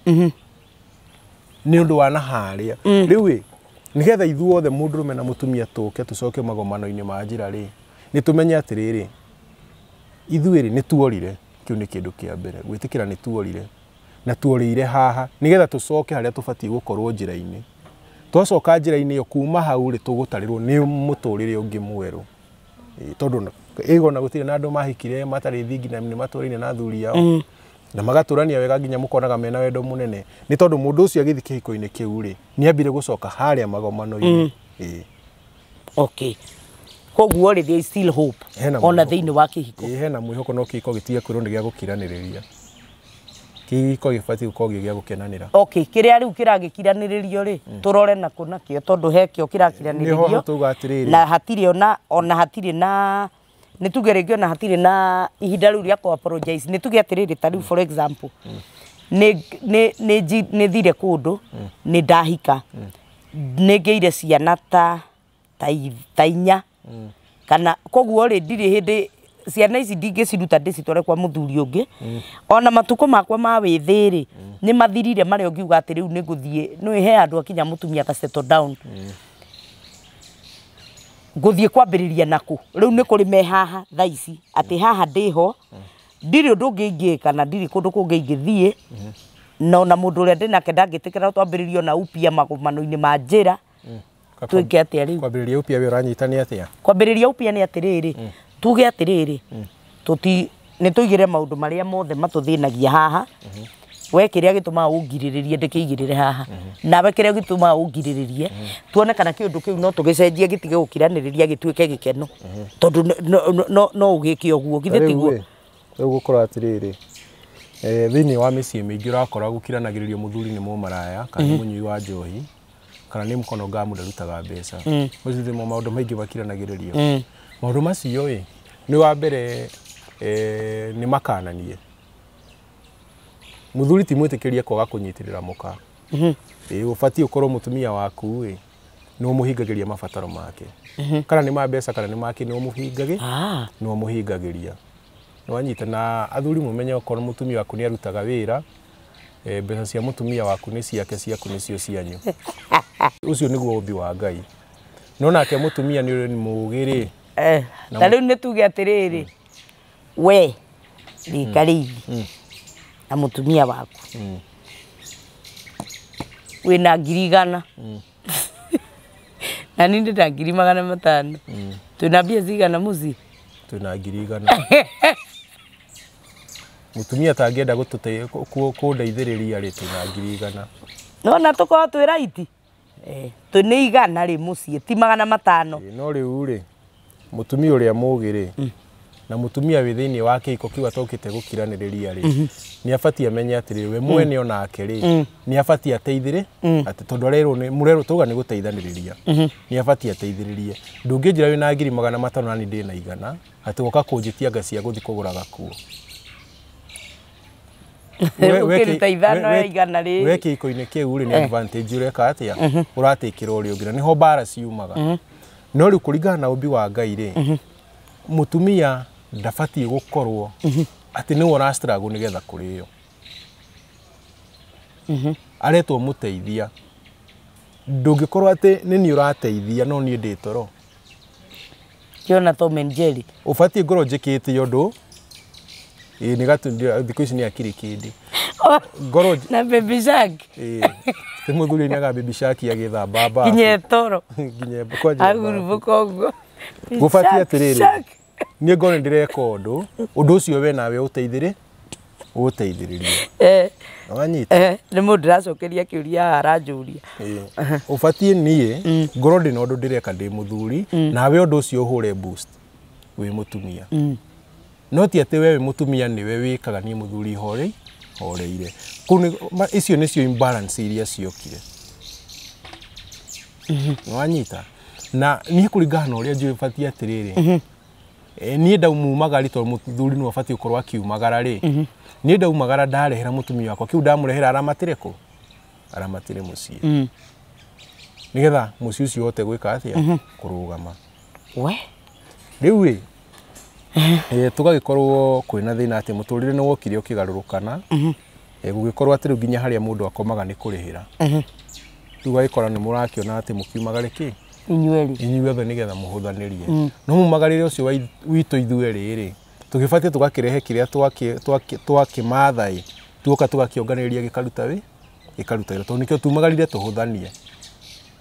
nĩ ũndũ wa na harĩa rĩu ĩ nĩgetha ithuothe mũndũrũme na mũtumia tũke tũcoke magomano-inĩ ma njĩra rĩ nĩ tũmenye atĩrĩrĩ ithuĩ rĩ nĩ tuorire kĩu nĩ kĩndũ kĩa mbere gwĩtĩkĩra nĩ tuorire na tuorĩire haha nĩgetha tũcoke harĩa tũbatiĩ gũkorwo njĩra-inĩ. Twacoka njĩra-inĩ ĩyo kuma hau rĩ tũgũtarĩrwo nĩ mũtũrĩre ũngĩ mwerũ tondũ ĩgona gũtirĩ na andũ mahikire matarĩ thingi na nĩ matũraine na athuri ao na magatũrania wega nginya mũkonaga mena wendo mũnene nĩ tondũ mũndũ ũcio agĩthiĩ kĩhiko-inĩ kĩu rĩ nĩ ambire gũcoka harĩa magomano-inĩ. Okay koguo rĩ there is still hope ona thĩinĩ wa kĩhiko. Hena mwĩhoko no kĩhiko gĩtige kwĩrwo nĩ gĩa gũkiranĩrĩria. Kĩhiko gĩbatiĩ gũkorwo gĩ gĩa gũkenanĩra. Okay kĩrĩa rĩu kĩragĩkiranĩrĩrio rĩ tũrore nakũ nakĩo tondũ hekĩo kĩrakiranĩrĩrio na hatirĩ ona hatirĩ na nĩ tuge rĩngĩ ona hatirĩ na ihinda rĩu rĩa kũ apologize nĩ tuge atĩrĩrĩ ta rĩu for example nĩ thire kũndũ nĩ ndahika nĩ ngĩire ciana ta inya kana koguo rĩ ndirĩ hĩndĩ Ciana ici ndingĩciruta ndĩcitware kwa mũthuri ũngĩ. Ona matukũ makwa ma wĩthĩ rĩ, nĩ mathirire marĩa ũngiuga atĩ rĩu nĩ ngũthiĩ, nĩ he handũ akinya mũtumia aka settle down. Ngũthiĩ kwambĩrĩria nakũ? Rĩu nĩ kũrĩ me haha thaa ici, atĩ haha ndĩho, ndirĩ ũndũ ũngĩ ingĩka na ndirĩ kũndũ kũngĩ ingĩthiĩ. Na ona mũndũ ũrĩa ndĩnake ndangĩtĩkĩra twambĩrĩrie ona upya magomano-inĩ ma njĩra. Twĩke atĩa rĩu? Kwambĩrĩria upya we ũranyita nĩ atĩa? Kwambĩrĩria upya nĩ atĩrĩrĩ, tuge atĩrĩrĩ, tũti nĩ tũigĩre maũndũ marĩa mothe matũthĩnagia haha. We kĩrĩa gĩtũmaga ũngirĩrĩrie ndĩkĩigĩrĩre haha, nawe kĩrĩa gĩtũmaga ũngirĩrĩrie, tuone kana kĩũndũ kĩu no tũgĩcenjie gĩtige gũkiranĩrĩria gĩtuĩke gĩkeno, tondũ no ũgĩke ũguo, githĩ tiguo? Rĩu gũkorwo atĩrĩrĩ, thĩinĩ wa mĩciĩ mĩingĩ ũrakora gũkiranagĩrĩrio mũthuri nĩ mũmaraya kana nĩ mũnyui wa njohi kana nĩ mũkono ngamu ndarutaga mbeca. Macio nĩmo maũndũ maingĩ makiranagĩrĩrio. Maũndũ macio ĩ, nĩ wa mbere nĩ makananie. Mũthuri ti mwĩtĩkĩrie kwaga kũnyitĩrĩra mũka. Ũbatiĩ ũkorwo mũtumia waku ĩ, nĩ ũmũhingagĩria mabataro make. Kana nĩ ma mbeca kana nĩ make, nĩ ũmũhingagĩria. Nĩwanyita. Na athuri mũmenye okorwo mũtumia waku nĩ arutaga wĩra, mbeca cia mũtumia waku nĩ ciake, ciaku nĩcio cianyu. Ũcio nĩguo ũmbi wa Ngai. No nake mũtumia nĩ mũũgĩ rĩ. Ta rĩu nĩ tuge atĩrĩrĩ, we rika rĩithi na mũtumia waku wĩna 100,000 na niĩ ndĩna 500,000, twĩna mbia cigana mũciĩ? Twĩna 100,000. Mũtumia atangĩenda kũndeithĩrĩria rĩ, twĩna 100,000. Nona tũkorwo twĩ right? Twĩ nĩ 100 rĩ mũciĩ, ti 500. No rĩu rĩ, mũtumia ũrĩa mũũgĩ rĩ, na mũtumia wĩ thĩinĩ wa kĩhiko kĩu atokĩte gũkiranĩrĩria rĩ, nĩ abatiĩ amenye atĩrĩrĩ, we mwene onake rĩ, nĩ abatiĩ ateithĩrĩ, atĩ tondũ arerwo nĩ mũrerwo tauga nĩ gũteithanĩrĩria, nĩ abatiĩ ateithĩrĩrie. Ndũngĩnjĩra wĩna 500,000 na niĩ ndĩna 100, atĩ woka kũnjĩtia nga cia gũthiĩ kũgũra gakuo. Ũkĩruta 5 ya 100 rĩ. We kĩhiko-inĩ kĩu rĩ, nĩ advantage ũreka atĩa? Ũratĩkĩra ũrĩa ũngĩ, na nĩho mbara ciumaga. No rĩu kũringana na ũmbi wa Ngai rĩ, mũtumia ndabatiĩ gũkorwo atĩ nĩwe ũra struggle nĩgetha kũrĩo. Aretwo mũteithia. Ndũngĩkorwo atĩ nĩ niĩ ũrateithia no niĩ ndĩ toro. Kĩona Tom and Jerry. Ũbatiĩ ngorwo njĩkĩte ũndũ. Ĩĩ nĩ gatu thikũ ici nĩ akiri kĩndĩ. Ngorwo na Baby Shark. Ĩĩ. Ti mũthuri nĩ aga Baby Shark agĩthamba mbabu. Nginya toro. Nginya kwanja. Agurubũka ũguo. Gũbatiĩ atĩrĩrĩ, niĩ ngorwo nĩndĩreka ũndũ, ũndũ ũcio we nawe ũteithĩrĩ, ũteithĩrĩrie. Wanyita? Nĩ mũndũ ndĩracokeria kĩũria haha aranjũria. Ũbatiĩ niĩ ngorwo ndĩna ũndũ ndĩreka ndĩ mũthuri, nawe ũndũ ũcio ũhũre boost wĩ mũtumia. No ti atĩ we wĩ mũtumia nĩwe wĩkaga, niĩ mũthuri horeire. Kũu nĩ icio nĩcio imbalance iria ciokire. Wanyita? Na niĩ kũringana na ũrĩa njũĩ batiĩ atĩrĩrĩ, niĩ ndaumagari tondũ mũthuri nĩwe ũbatiĩ gũkorwo akiumagara rĩ, niĩ ndaumagara ndarehera mũtumia wakwa, kĩu ndamũrehera aramatĩre kũ? Aramatĩre mũciĩ. Nĩgetha mũciĩ ũcio ũhote gwĩka atĩa? Kũrũgama. We? Rĩu rĩ, tũgagĩkorwo kwĩna thĩna atĩ mũtũrĩre nĩ wokire ũkĩgarũrũkana, gũgĩkorwo atĩ rĩu nginya harĩa mũndũ akomaga nĩ kũrĩhĩra. Rĩu ũgagĩkora nĩ mũrakĩona atĩ mũkiumagare kĩ? Inyuerĩ. Inyuothe nĩgetha mũhũthanĩrie. No mumagarĩre ũcio witũ ithuerĩ rĩ, tũgĩbatiĩ tũgakĩrehe kĩrĩa twakĩmatha ĩ, tuoka tũgakĩonganĩrĩria gĩkaruta wĩ, gĩkaruta wĩra, tondũ nĩkĩo tumagarire tũhũthanie.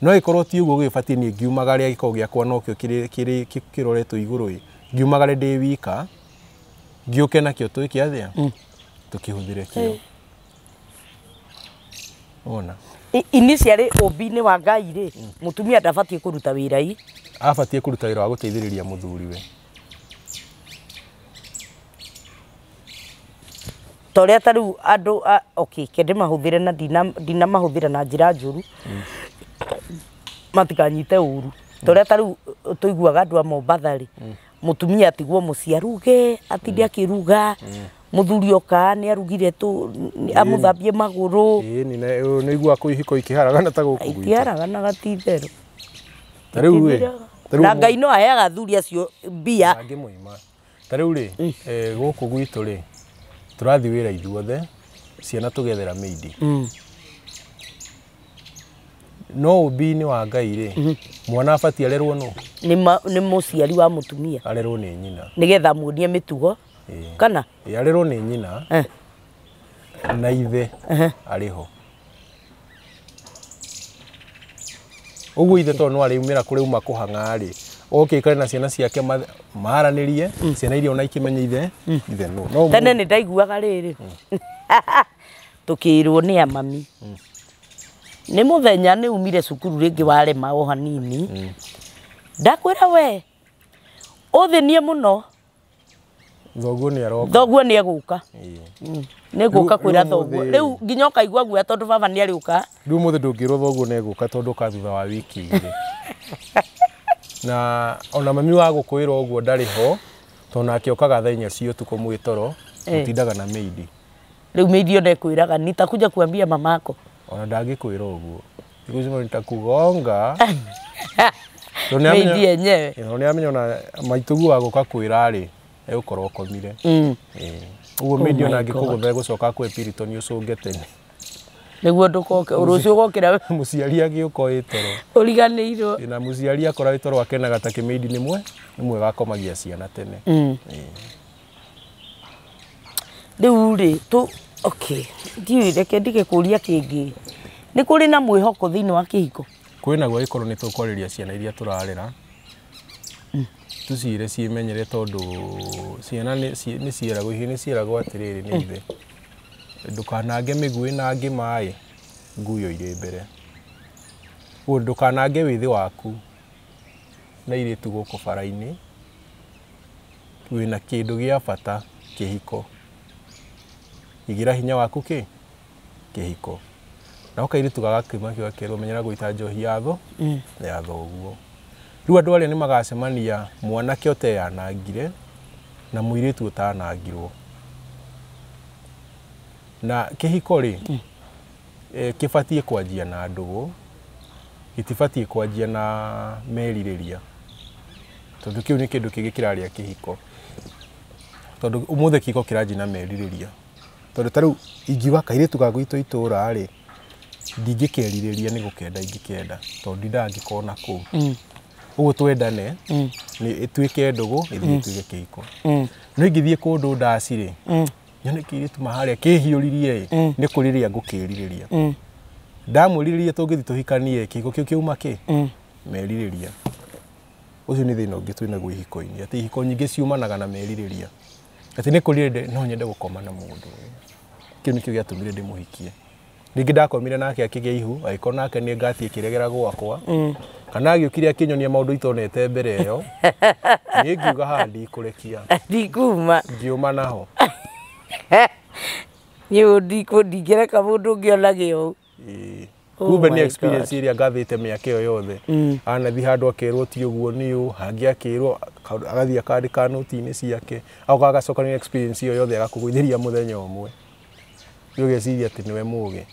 No ĩkorwo ti ũguo gĩbatiĩ niĩ ngiumagare gĩkorwo gĩakwa nokĩo kĩroretwo igũrũ ĩ, ngiumagare ndĩ wika, ngĩũke nakĩo twĩke atĩa? Tũkĩhũthĩre kĩo. Ona. Initially ũmbi-inĩ wa Ngai rĩ, mũtumia ndabatiĩ kũruta wĩra i? Abatiĩ kũruta wĩra wa gũteithĩrĩria mũthuriwe. Ta ũrĩa ta rĩu andũ, okay, kende mahũthĩre na ndinamahũthĩra na njĩra njũru, matikanyite ũru. Ta ũrĩa ta rĩu tũiguaga andũ a Mombatha rĩ, mũtumia atigwo mũciĩ aruge, atinde akĩruga, mũthuri oka nĩ arugire tu amũthambie magũrũ. Ĩĩ nĩ iguaga kũu ihiko ikĩharagana ta gũkũ gwitũ. Itiharaganaga ti itherũ. Ta rĩu ĩ, Na Ngai no aheaga athuri acio mbia. Angĩmũima. Ta rĩu rĩ, gũkũ gwitũ rĩ, tũrathiĩ wĩra ithuothe, ciana tũgethera maid. No ũmbi-inĩ wa Ngai rĩ, mwana abatiĩ arerwo nũ? Nĩ mũciari wa mũtumia. Arerwo nĩ nyina. Nĩgetha muonie mĩtugo. Kana? Arerwo nĩ nyina. Na ithe arĩ ho. Ũguo ithe tondũ no arĩumĩra kũrĩa uma kũhang'a rĩ, oke aikare na ciana ciake maranĩrie, ciana iria ona ikĩmenya ithe, ithe nũ. No tene nĩ ndaiguaga rĩrĩ. Tũkĩrwo nĩ amami. Nĩ mũthenya nĩ umire cukuru rĩngĩ warema o hanini. Ndakwĩra we, ũthĩnie mũno. Thoguo nĩ aroka. Thoguo nĩ egũka. Nĩ ngũka kwĩra thoguo. Rĩu nginya ũkaigua guoya tondũ baba nĩ arĩũka. Rĩu ũmũthĩ ndũngĩrwo thoguo nĩ egũka tondũ ũka thutha wa wiki igĩrĩ. Na ona mami wa gũkwĩra ũguo ndarĩ ho, tondũ nake okaga thaa inya cia ũtukũ mwĩ toro, mũtindaga na maid. Rĩu maid ona ĩkwĩraga nitakuja kuambia mamako. Ona ndangĩkwĩra ũguo. Igucimo nitakugonga. Maid yenyewe. Tondũ nĩamenya ona maitũguo wa gũka kwĩra rĩ, egũkorwo ũkomire. Ũguo maid ona angĩkũgũtha egũcoka akũhe Piriton ũcũnge tene. Nĩguo ndũkoke, rũciũ ũgokĩra mũciari agĩũka wĩ toro. Ũriganĩirwo. Na mũciari akora wĩ toro akenaga ta kĩmaidi nĩ mwega akomagia ciana tene. Rĩu rĩ, okay, ndiũĩ reke ndige kũria kĩngĩ. Nĩ kũrĩ na mwĩhoko thĩinĩ wa kĩhiko? Kwĩnaguo angĩkorwo nĩ tũkwarĩria ciana iria tũrarera. Tũcire ciĩmenyere tondũ ciana nĩ ciĩragwo, ihĩĩ nĩ ciĩragwo atĩrĩrĩ nĩ ithe. Ndũkanange mĩguĩ na ngĩma ĩ, nguyo irĩ mbere. Ũguo ndũkanange wĩthĩ waku na airĩtu gũkũ bara-inĩ, wĩna kĩndũ gĩa bata kĩhiko. Igĩra hinya waku kĩ? Kĩhiko. Nako kairĩtu gagakiuma kĩo gakerwo menyera gũita njohi ya tho, ya thoguo. Rĩu andũ arĩa nĩ magacemania mwanake ũteyanangire na mũirĩtu ũtanangirwo. Na kĩhiko rĩ, kĩbatiĩ kwanjia na ndũgũ, gĩtibatiĩ kwanjia na merirĩria. Tondũ kĩu nĩ kĩndũ kĩngĩ kĩrarĩa kĩhiko. Tondũ ũmũthĩ kĩhiko kĩranjia na merirĩria. Tondũ ta rĩu ingiuga kairĩtu ga gwitũ itũũra rĩ, ndingĩkerirĩria nĩ gũkenda ingĩkenda, tondũ ndindaga ngĩkona kũu. Ũguo twendane, nĩ ĩtuĩke ndũgũ, ĩthiĩ ĩtuĩke kĩhiko. No ingĩthiĩ kũndũ ndaci rĩ, nyone kĩirĩtu maharĩa kĩhiũririe ĩ, nĩ kũrĩrĩa ngũkĩrirĩria. Ndamwĩrirĩria tũngĩthiĩ tũhikanie, kĩhiko kĩu kĩuma kĩ? Merirĩria. Ũcio nĩ thĩna ũngĩ twĩnaguo ihiko-inĩ, atĩ ihiko nyingĩ ciumanaga na merirĩria. Atĩ nĩ kũrĩrĩa no nyende gũkoma na mũndũ. Kĩu nĩkĩo gĩatũmire ndĩmũhikie. Rĩngĩ ndakomire nake akĩgĩa ihu, agĩkorwo nake nĩ ngati ĩkĩregera gwakwa. Kana agĩũkire akĩnyonia maũndũ itonete mbere ĩyo. Niĩ ngiuga haha ndikũrekia. Ndikuma. Ngiũma naho. Niĩ ndingĩreka mũndũ ũngĩ onage ũũ. Kumbe nĩ experience ĩrĩa ngathĩte mĩaka ĩyo yothe. Anathiĩ handũ akerwo ti ũguo nĩ ũũ, hangĩ akĩrwo agathiĩ akandĩka noti-inĩ ciake, agoka agacokanĩrĩria experience ĩyo yothe agakũgũithĩria mũthenya ũmwe. Rĩu ũgeciria atĩ nĩwe mũũgĩ.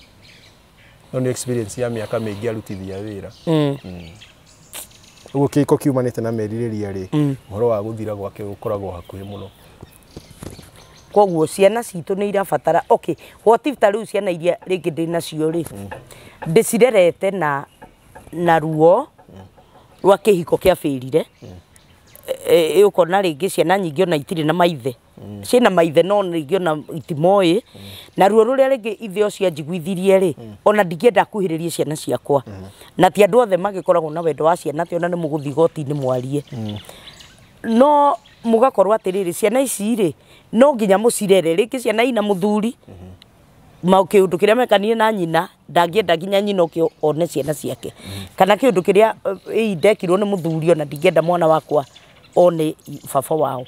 No nĩ experience ya mĩaka mĩingĩ arutithia wĩra. Ũguo kĩhiko kiumanĩte na merirĩria rĩ, ũhoro wa gũthira gwake gũkoragwo hakuhĩ mũno. Koguo ciana citũ nĩ irabatara, okay, what if ta rĩu ciana iria rĩngĩ ndĩ nacio rĩ, ndĩcirerete na ruo rwa kĩhiko kĩabĩrire, ũkona rĩngĩ ciana nyingĩ ona itirĩ na maithe. Ciĩna maithe no rĩngĩ ona itimoĩ, na ruo rũrĩa rĩngĩ ithe ũcio anjiguithirie rĩ, ona ndingĩenda kuhĩrĩrie ciana ciakwa. Na ti andũ othe magĩkoragwo na wendo wa ciana, atĩ ona nĩ mũgũthiĩ igoti-inĩ mwarie. No mũgakorwo atĩrĩrĩ, ciana ici rĩ, no nginya mũcirere. Rĩngĩ ciana ina mũthuri, kĩũndũ kĩrĩa mekanire na nyina, ndangĩenda nginya nyina ũke one ciana ciake. Kana kĩũndũ kĩrĩa ndekirwo nĩ mũthuri, ona ndingĩenda mwana wakwa one baba wao.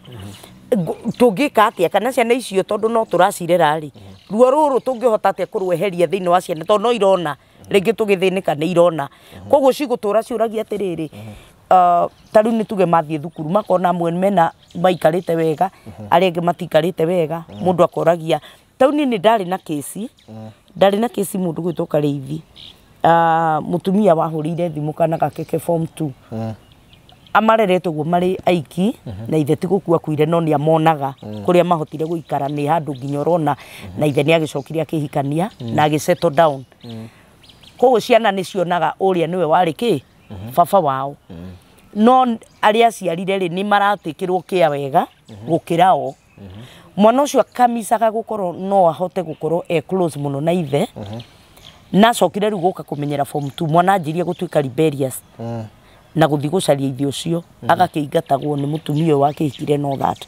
Tũngĩka atĩa kana ciana icio tondũ no tũracirera rĩ, ruo rũrũ tũngĩhota atĩa kũrweheria thĩinĩ wa ciana, tondũ no irona rĩngĩ tũgĩthĩnĩka nĩ irona. Koguo cigũtũra ciũragia atĩrĩrĩ, ta rĩu nĩ tuge mathiĩ thukuru makona amwe mena maikarĩte wega, arĩa angĩ matiikarĩte wega, mũndũ akoragia. Ta rĩu niĩ nĩ ndarĩ na kĩci, ndarĩ na kĩci mũndũ gwĩtwo Karĩithi, mũtumia wahũrĩire thimũ kana gake ke form 2. Amarerete ũguo marĩ aiki na ithe ti gũkua akuire no nĩ amonaga kũrĩa mahotire gũikara nĩ handũ nginya ũrona na ithe nĩ agĩcokire akĩhikania na agĩ settle down. Koguo ciana nĩ cionaga ũrĩa nĩwe warĩ kĩ baba wao. No arĩa aciarire rĩ nĩ maratĩkĩrwo kĩa wega gũkĩra o. Mwana ũcio akamicaga gũkorwo no ahote gũkorwo e close mũno na ithe. Na acokire rĩu gũka kũmenyera form 2 mwana anjirie gũtuĩka rebellious na gũthiĩ gũcaria ithe ũcio agakĩingatagwo nĩ mũtumia ũyũ wakĩhikire no that.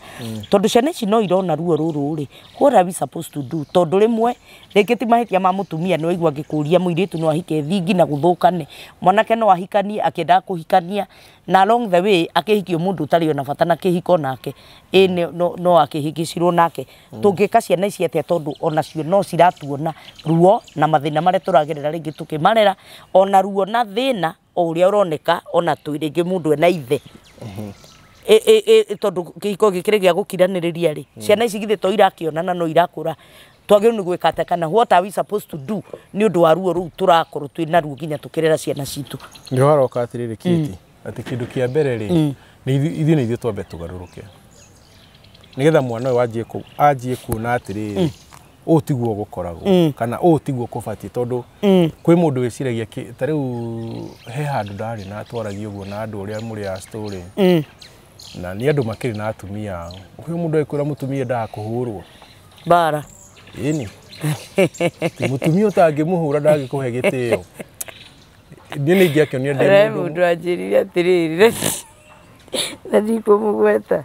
Tondũ ciana ici no irona ruo rũrũ rĩ, what are we supposed to do? Tondũ rĩmwe rĩngĩ ti mahĩtia ma mũtumia nĩ waigua angĩkũria mũirĩtu no ahike thingi na gũthũkane, mwanake no ahikanie akĩendaga kũhikania na along the way akĩhikio mũndũ ũtarĩ ona bata na kĩhiko nake ĩ no akĩhĩngĩcirwo nake. Tũngĩka ciana ici atĩa tondũ onacio no ciratuona ruo na mathĩna marĩa tũragerera rĩngĩ tũkĩmarera, ona ruo na thĩna o ũrĩa ũroneka ona twĩ rĩngĩ mũndũ ena ithe tondũ kĩhiko gĩkĩrĩ gĩa gũkiranĩrĩria rĩ, ciana ici githĩ to irakĩonana no irakũra, twagĩrĩirwo nĩ gwĩka atĩa kana what are we supposed to do nĩ ũndũ wa ruo rũu tũrakorwo twĩ naruo nginya tũkĩrera ciana citũ? Nĩho haroka atĩrĩrĩ Kĩti, atĩ kĩndũ kĩa mbere rĩ nĩ ithuĩ nĩ ithuĩ twambe tũgarũrũke nĩgetha mwana ũyũ anjie kuona atĩrĩrĩ ũũ tiguo gũkoragwo kana ũũ tiguo kũbatiĩ, tondũ kwĩ mũndũ wĩciragia ta rĩu he handũ ndarĩ na twaragia ũguo na andũ ũrĩa mũrĩ a story na nĩ andũ makĩrĩ na atumia ao. Kwĩ mũndũ agĩkwĩra mũtumia endaga kũhũrwo bara ĩni ti mũtumia ũtangĩmũhũra ndangĩkũhe gĩtĩo. Niĩ nĩ ingĩakĩonire ndĩ mũndũ anjĩrire atĩrĩrĩ na ndikũmũgweta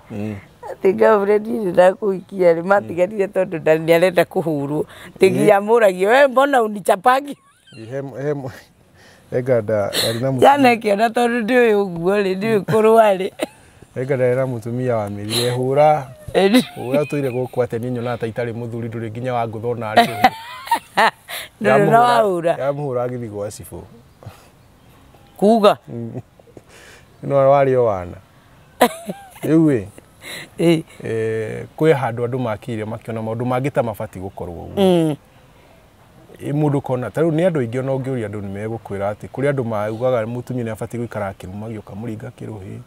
atĩ girlfriend nĩ ndakũhikia rĩ matiganire tondũ nĩ arenda kũhũrwo, atĩ nginya amũragia we mbona unichapagi jana ĩkĩona tondũ ndĩũĩ ũguo rĩ ndĩũĩ kũrũa rĩ Enganda yarĩ na mũtumia wamĩrire hũra hũra tũire gũkũ atĩ niĩ nyonaga ta itarĩ mũthuri ndũrĩ nginya wa ngũtha ona arĩ rũhĩ. Ndũrĩ na wahũra yamũhũra agĩthiĩ gwa cibũ kuga no warĩ o wana rĩu ĩ kwĩ handũ andũ makire makĩona maũndũ mangĩ ta mabatiĩ gũkorwo ũguo. Mũndũ kona ta rĩu nĩ andũ aingĩ ona ũngĩũria andũ nĩ megũkwĩra atĩ kũrĩ andũ maugaga mũtumia nĩ abatiĩ gũikara akĩrumagio ũkamũringa kĩrũhĩ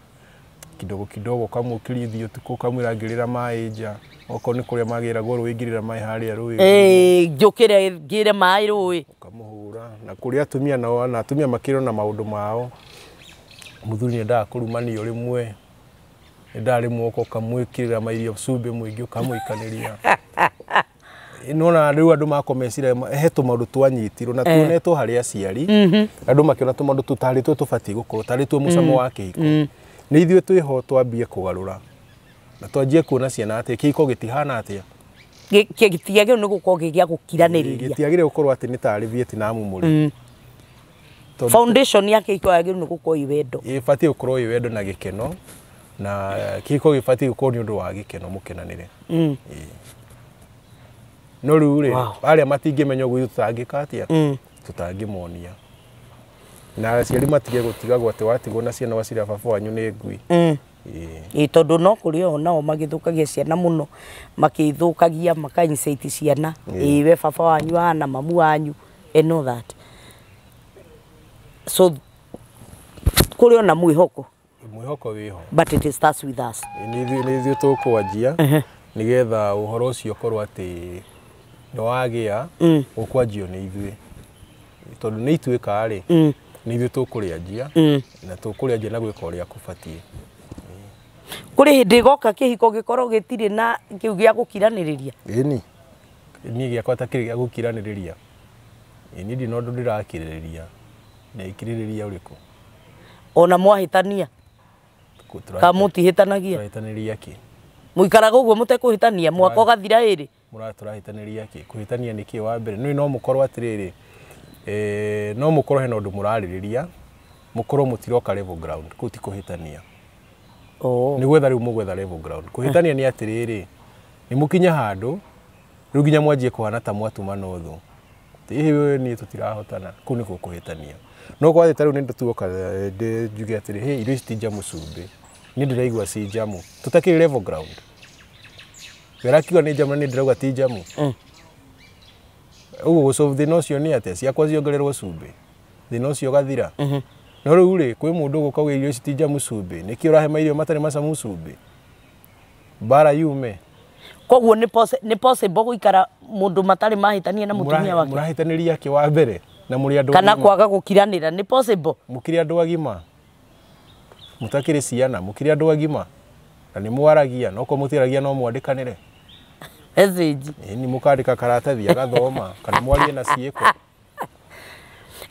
kidogo kidogo ũkamũkĩria ithiĩ ũtukũ ũkamwĩra ngĩrĩra maĩ nja okorwo nĩ kũrĩa magĩragwo rũĩ ngĩrĩra maĩ harĩa rũĩ njũkĩre ngĩre maĩ rũĩ ũkamũhũra. Na kũrĩ atumia nao na atumia makĩrĩ na maũndũ mao, mũthuri nĩ endaga kũrumanio rĩmwe endaga rĩmwe ũka ũkamwĩkĩrĩra mairio cumbĩ mũingĩ ũkamũikanĩria. Nona rĩu andũ makorwo meciria he tũmaũndũ twanyitirwo na tuonetwo harĩ aciari, andũ makĩona tũmaũndũ tũu tarĩ tuo tũbatiĩ gũkorwo tarĩ tuo mũcamo wa kĩhiko. Nĩ ithuĩ twĩho twambie kũgarũra na twanjie kuona ciana atĩ kĩhiko gĩtihana atĩa, gĩtiagĩrĩirwo nĩ gũkorwo gĩ gĩa gũkiranĩrĩria, gĩtiagĩrĩirwo gũkorwo atĩ nĩ tarĩ Vietnam mũrĩ. Foundation ya kĩhiko yagĩrĩirwo nĩ gũkorwo ĩ wendo, ĩbatiĩ gũkorwo ĩ wendo na gĩkeno, na kĩhiko gĩbatiĩ gũkorwo nĩ ũndũ wa gĩkeno mũkenanĩre. No rĩu rĩ arĩa matingĩmenya ũguo ithuĩ tũtangĩka atĩa, tũtangĩmonia. Na aciari matige gũtigagwo atĩ watigwo na ciana waciria baba wanyu nĩ ngui. Ĩ tondũ no kũrĩ o nao magĩthũkagia ciana mũno, makĩthũkagia maka incite ciana ĩ we baba wanyu ahana mamu wanyu and all that. So kũrĩ ona mwĩhoko, mwĩhoko wĩho, but it starts with us. Nĩ ithuĩ tũkwanjia nĩgetha ũhoro ũcio ũkorwo atĩ nĩ wagĩa ũkwanjio nĩ ithuĩ, tondũ nĩ ituĩka rĩ nĩ ithuĩ tũkũrĩanjia na tũkũrĩanjia na gwĩka ũrĩa kũbatiĩ. Kũrĩ hĩndĩ ĩgoka kĩhiko gĩkorwo gĩtirĩ na kĩu gĩa gũkiranĩrĩria? Ĩni niĩ gĩakwa ta kĩrĩ gĩa gũkiranĩrĩria, niĩ ndirĩ na ũndũ ndĩrakirĩrĩria, ndĩkirĩrĩria ũrĩkũ? Ona mwahĩtania kana mũtihĩtanagia? Tũrahĩtanĩria kĩ? Mũikaraga ũguo mũtekũhĩtania mwaka ũgathira ĩrĩ? Tũrahĩtanĩria kĩ? Kũhĩtania nĩ kĩ wa mbere? Nĩ no mũkorwo atĩrĩrĩ, no mũkorwo hena ũndũ mũrarĩrĩria, mũkorwo mũtiroka level ground, kũu ti kũhĩtania. Nĩ gwetha rĩu mũgwetha level ground. Kũhĩtania nĩ atĩrĩrĩ, nĩ mũkinya handũ rĩu nginya mwanjie kũhana ta mwatumana ũthũ, ĩhĩ wewe niĩ tũtirahotana, kũu nĩkuo kũhĩtania. No kwatĩ ta rĩu nĩ ndĩtuoka njuge atĩrĩ, hĩ irio ici ti njamu cumbĩ, niĩ ndĩraigua ci njamu, tũtakĩrĩ level ground. We arakiuga nĩ njamu na niĩ ndĩrauga ti njamu. Ũguo gũsolve thĩna ũcio nĩ atĩa? Ciakwa ciongererwo cumbĩ, thĩna ũcio ũgathira. No rĩu rĩ kwĩ mũndũ ũgũka ũgĩa irio ici ti njamu cumbĩ, nĩkĩ ũrahe mairio matarĩ macamu cumbĩ? Mbara yume. Koguo nĩ possible gũikara mũndũ matarĩ mahĩtania na mũtumia wake. Mũrahĩtanĩria kĩ wa mbere na mũrĩ andũ kana kwaga gũkiranĩra nĩ possible. Mũkĩrĩ andũ agima. Mũtakĩrĩ ciana, mũkĩrĩ andũ agima. Na nĩ mwaragia, no ko mũtiaragia no mwandĩkanĩre. Message. Ni mũkandĩka karatathi agathoma kana mwarie na ciĩko.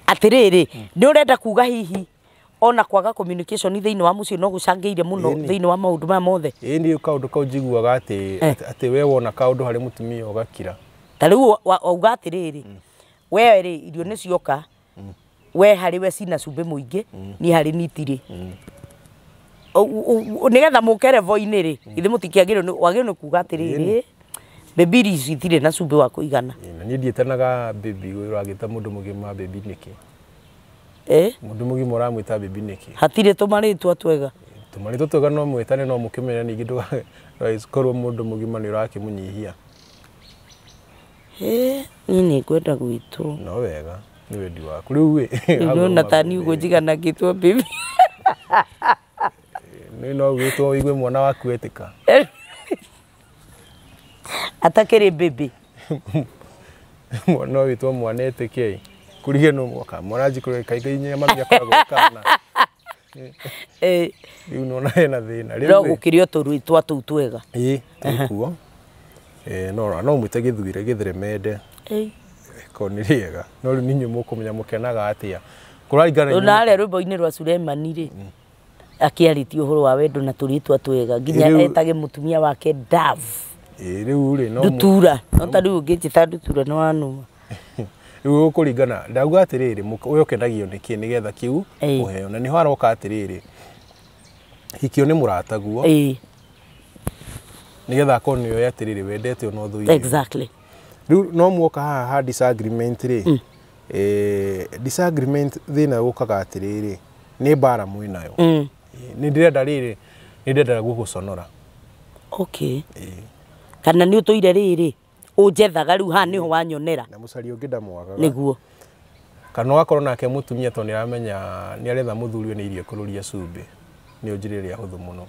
Atĩrĩrĩ, nĩ ũrenda kuga hihi ona kwaga communication thĩinĩ wa mũciĩ no gũcangĩire mũno thĩinĩ wa maũndũ maya mothe. Ĩĩ nĩ kaũndũ kau njiguaga atĩ atĩ we wona kaũndũ harĩ mũtumia ũgakira. Ta rĩu wauga atĩrĩrĩ, we rĩ irio nĩ cioka, we harĩ we cina cumbĩ mũingĩ, niĩ harĩ niĩ itirĩ. Nĩgetha mũke level-inĩ rĩ, ithe mũtikĩagĩrĩirwo wagĩrĩirwo nĩ kuga atĩrĩrĩ, baby irio ici itirĩ na cumbĩ wa kũigana. Na niĩ ndiĩtanaga baby, ũragĩta mũndũ mũgima baby nĩkĩ? Mũndũ mũgima ũramwĩta baby nĩkĩ? Hatirĩ tũmarĩtwa twega. Tũmarĩtwa twega no mwĩtane no mũkĩmenye ningĩ ndũgakorwo mũndũ mũgima nĩ ũrakĩmũnyihia. Niĩ nĩ ngwenda gwĩtwo. No wega, nĩ wendi waku. Rĩu ĩ nona ta niĩ ũguo njigana ngĩtwo baby. Nĩ no gwĩtwo ũigue mwana waku etĩka. Atakĩrĩ baby. Mwana witwo mwana etĩke. Kũrige no mwaka mwana njikũrĩ kaingĩ inya mami akoragwo kana. Rĩu nona hena thĩna. Rĩu no gũkĩrĩ o tũrwĩtwa tũu twega. Ĩĩ tũkuo. No mwĩte gĩthuire gĩtheremende. Ko nĩ rĩega. No rĩu ninyi mũkũmenya mũkenaga atĩa. Kũraringana na harĩa rwĩmbo-inĩ rwa Sulemani rĩ akĩarĩtie ũhoro wa wendo na tũrĩtwa twega nginya etage mũtumia wake Dove. Rĩu rĩ no ndutura. No ta rĩu ũngĩnjĩta ndutura nĩ wanuma. Rĩu ũkũringana ndauga atĩrĩrĩ we ũkenagio nĩkĩ nĩgetha kĩu ũheo. Na nĩho aroka atĩrĩrĩ hikio nĩ mũrataguo nĩgetha akorwo nĩ oĩ atĩrĩrĩ wendete ona ũthũire. Exactly. Rĩu no muoka haha ha disagreement rĩ, disagreement thĩna ũkaga atĩrĩrĩ nĩ mbara mwĩnayo. Nĩ ndĩrenda rĩrĩ nĩ ndĩrenda gũgũconora. Okay. Kana nĩ ũtũire rĩrĩ ũnjethaga rĩu haha nĩho wanyonera. Na mũcari ũngĩ ndamwagaga. Nĩguo. Kana ũgakorwo nake mũtumia tondũ nĩ aramenya nĩ aretha mũthuri nĩ irio kũrũria cumbĩ. Nĩ njĩra ĩrĩa hũthũ mũno.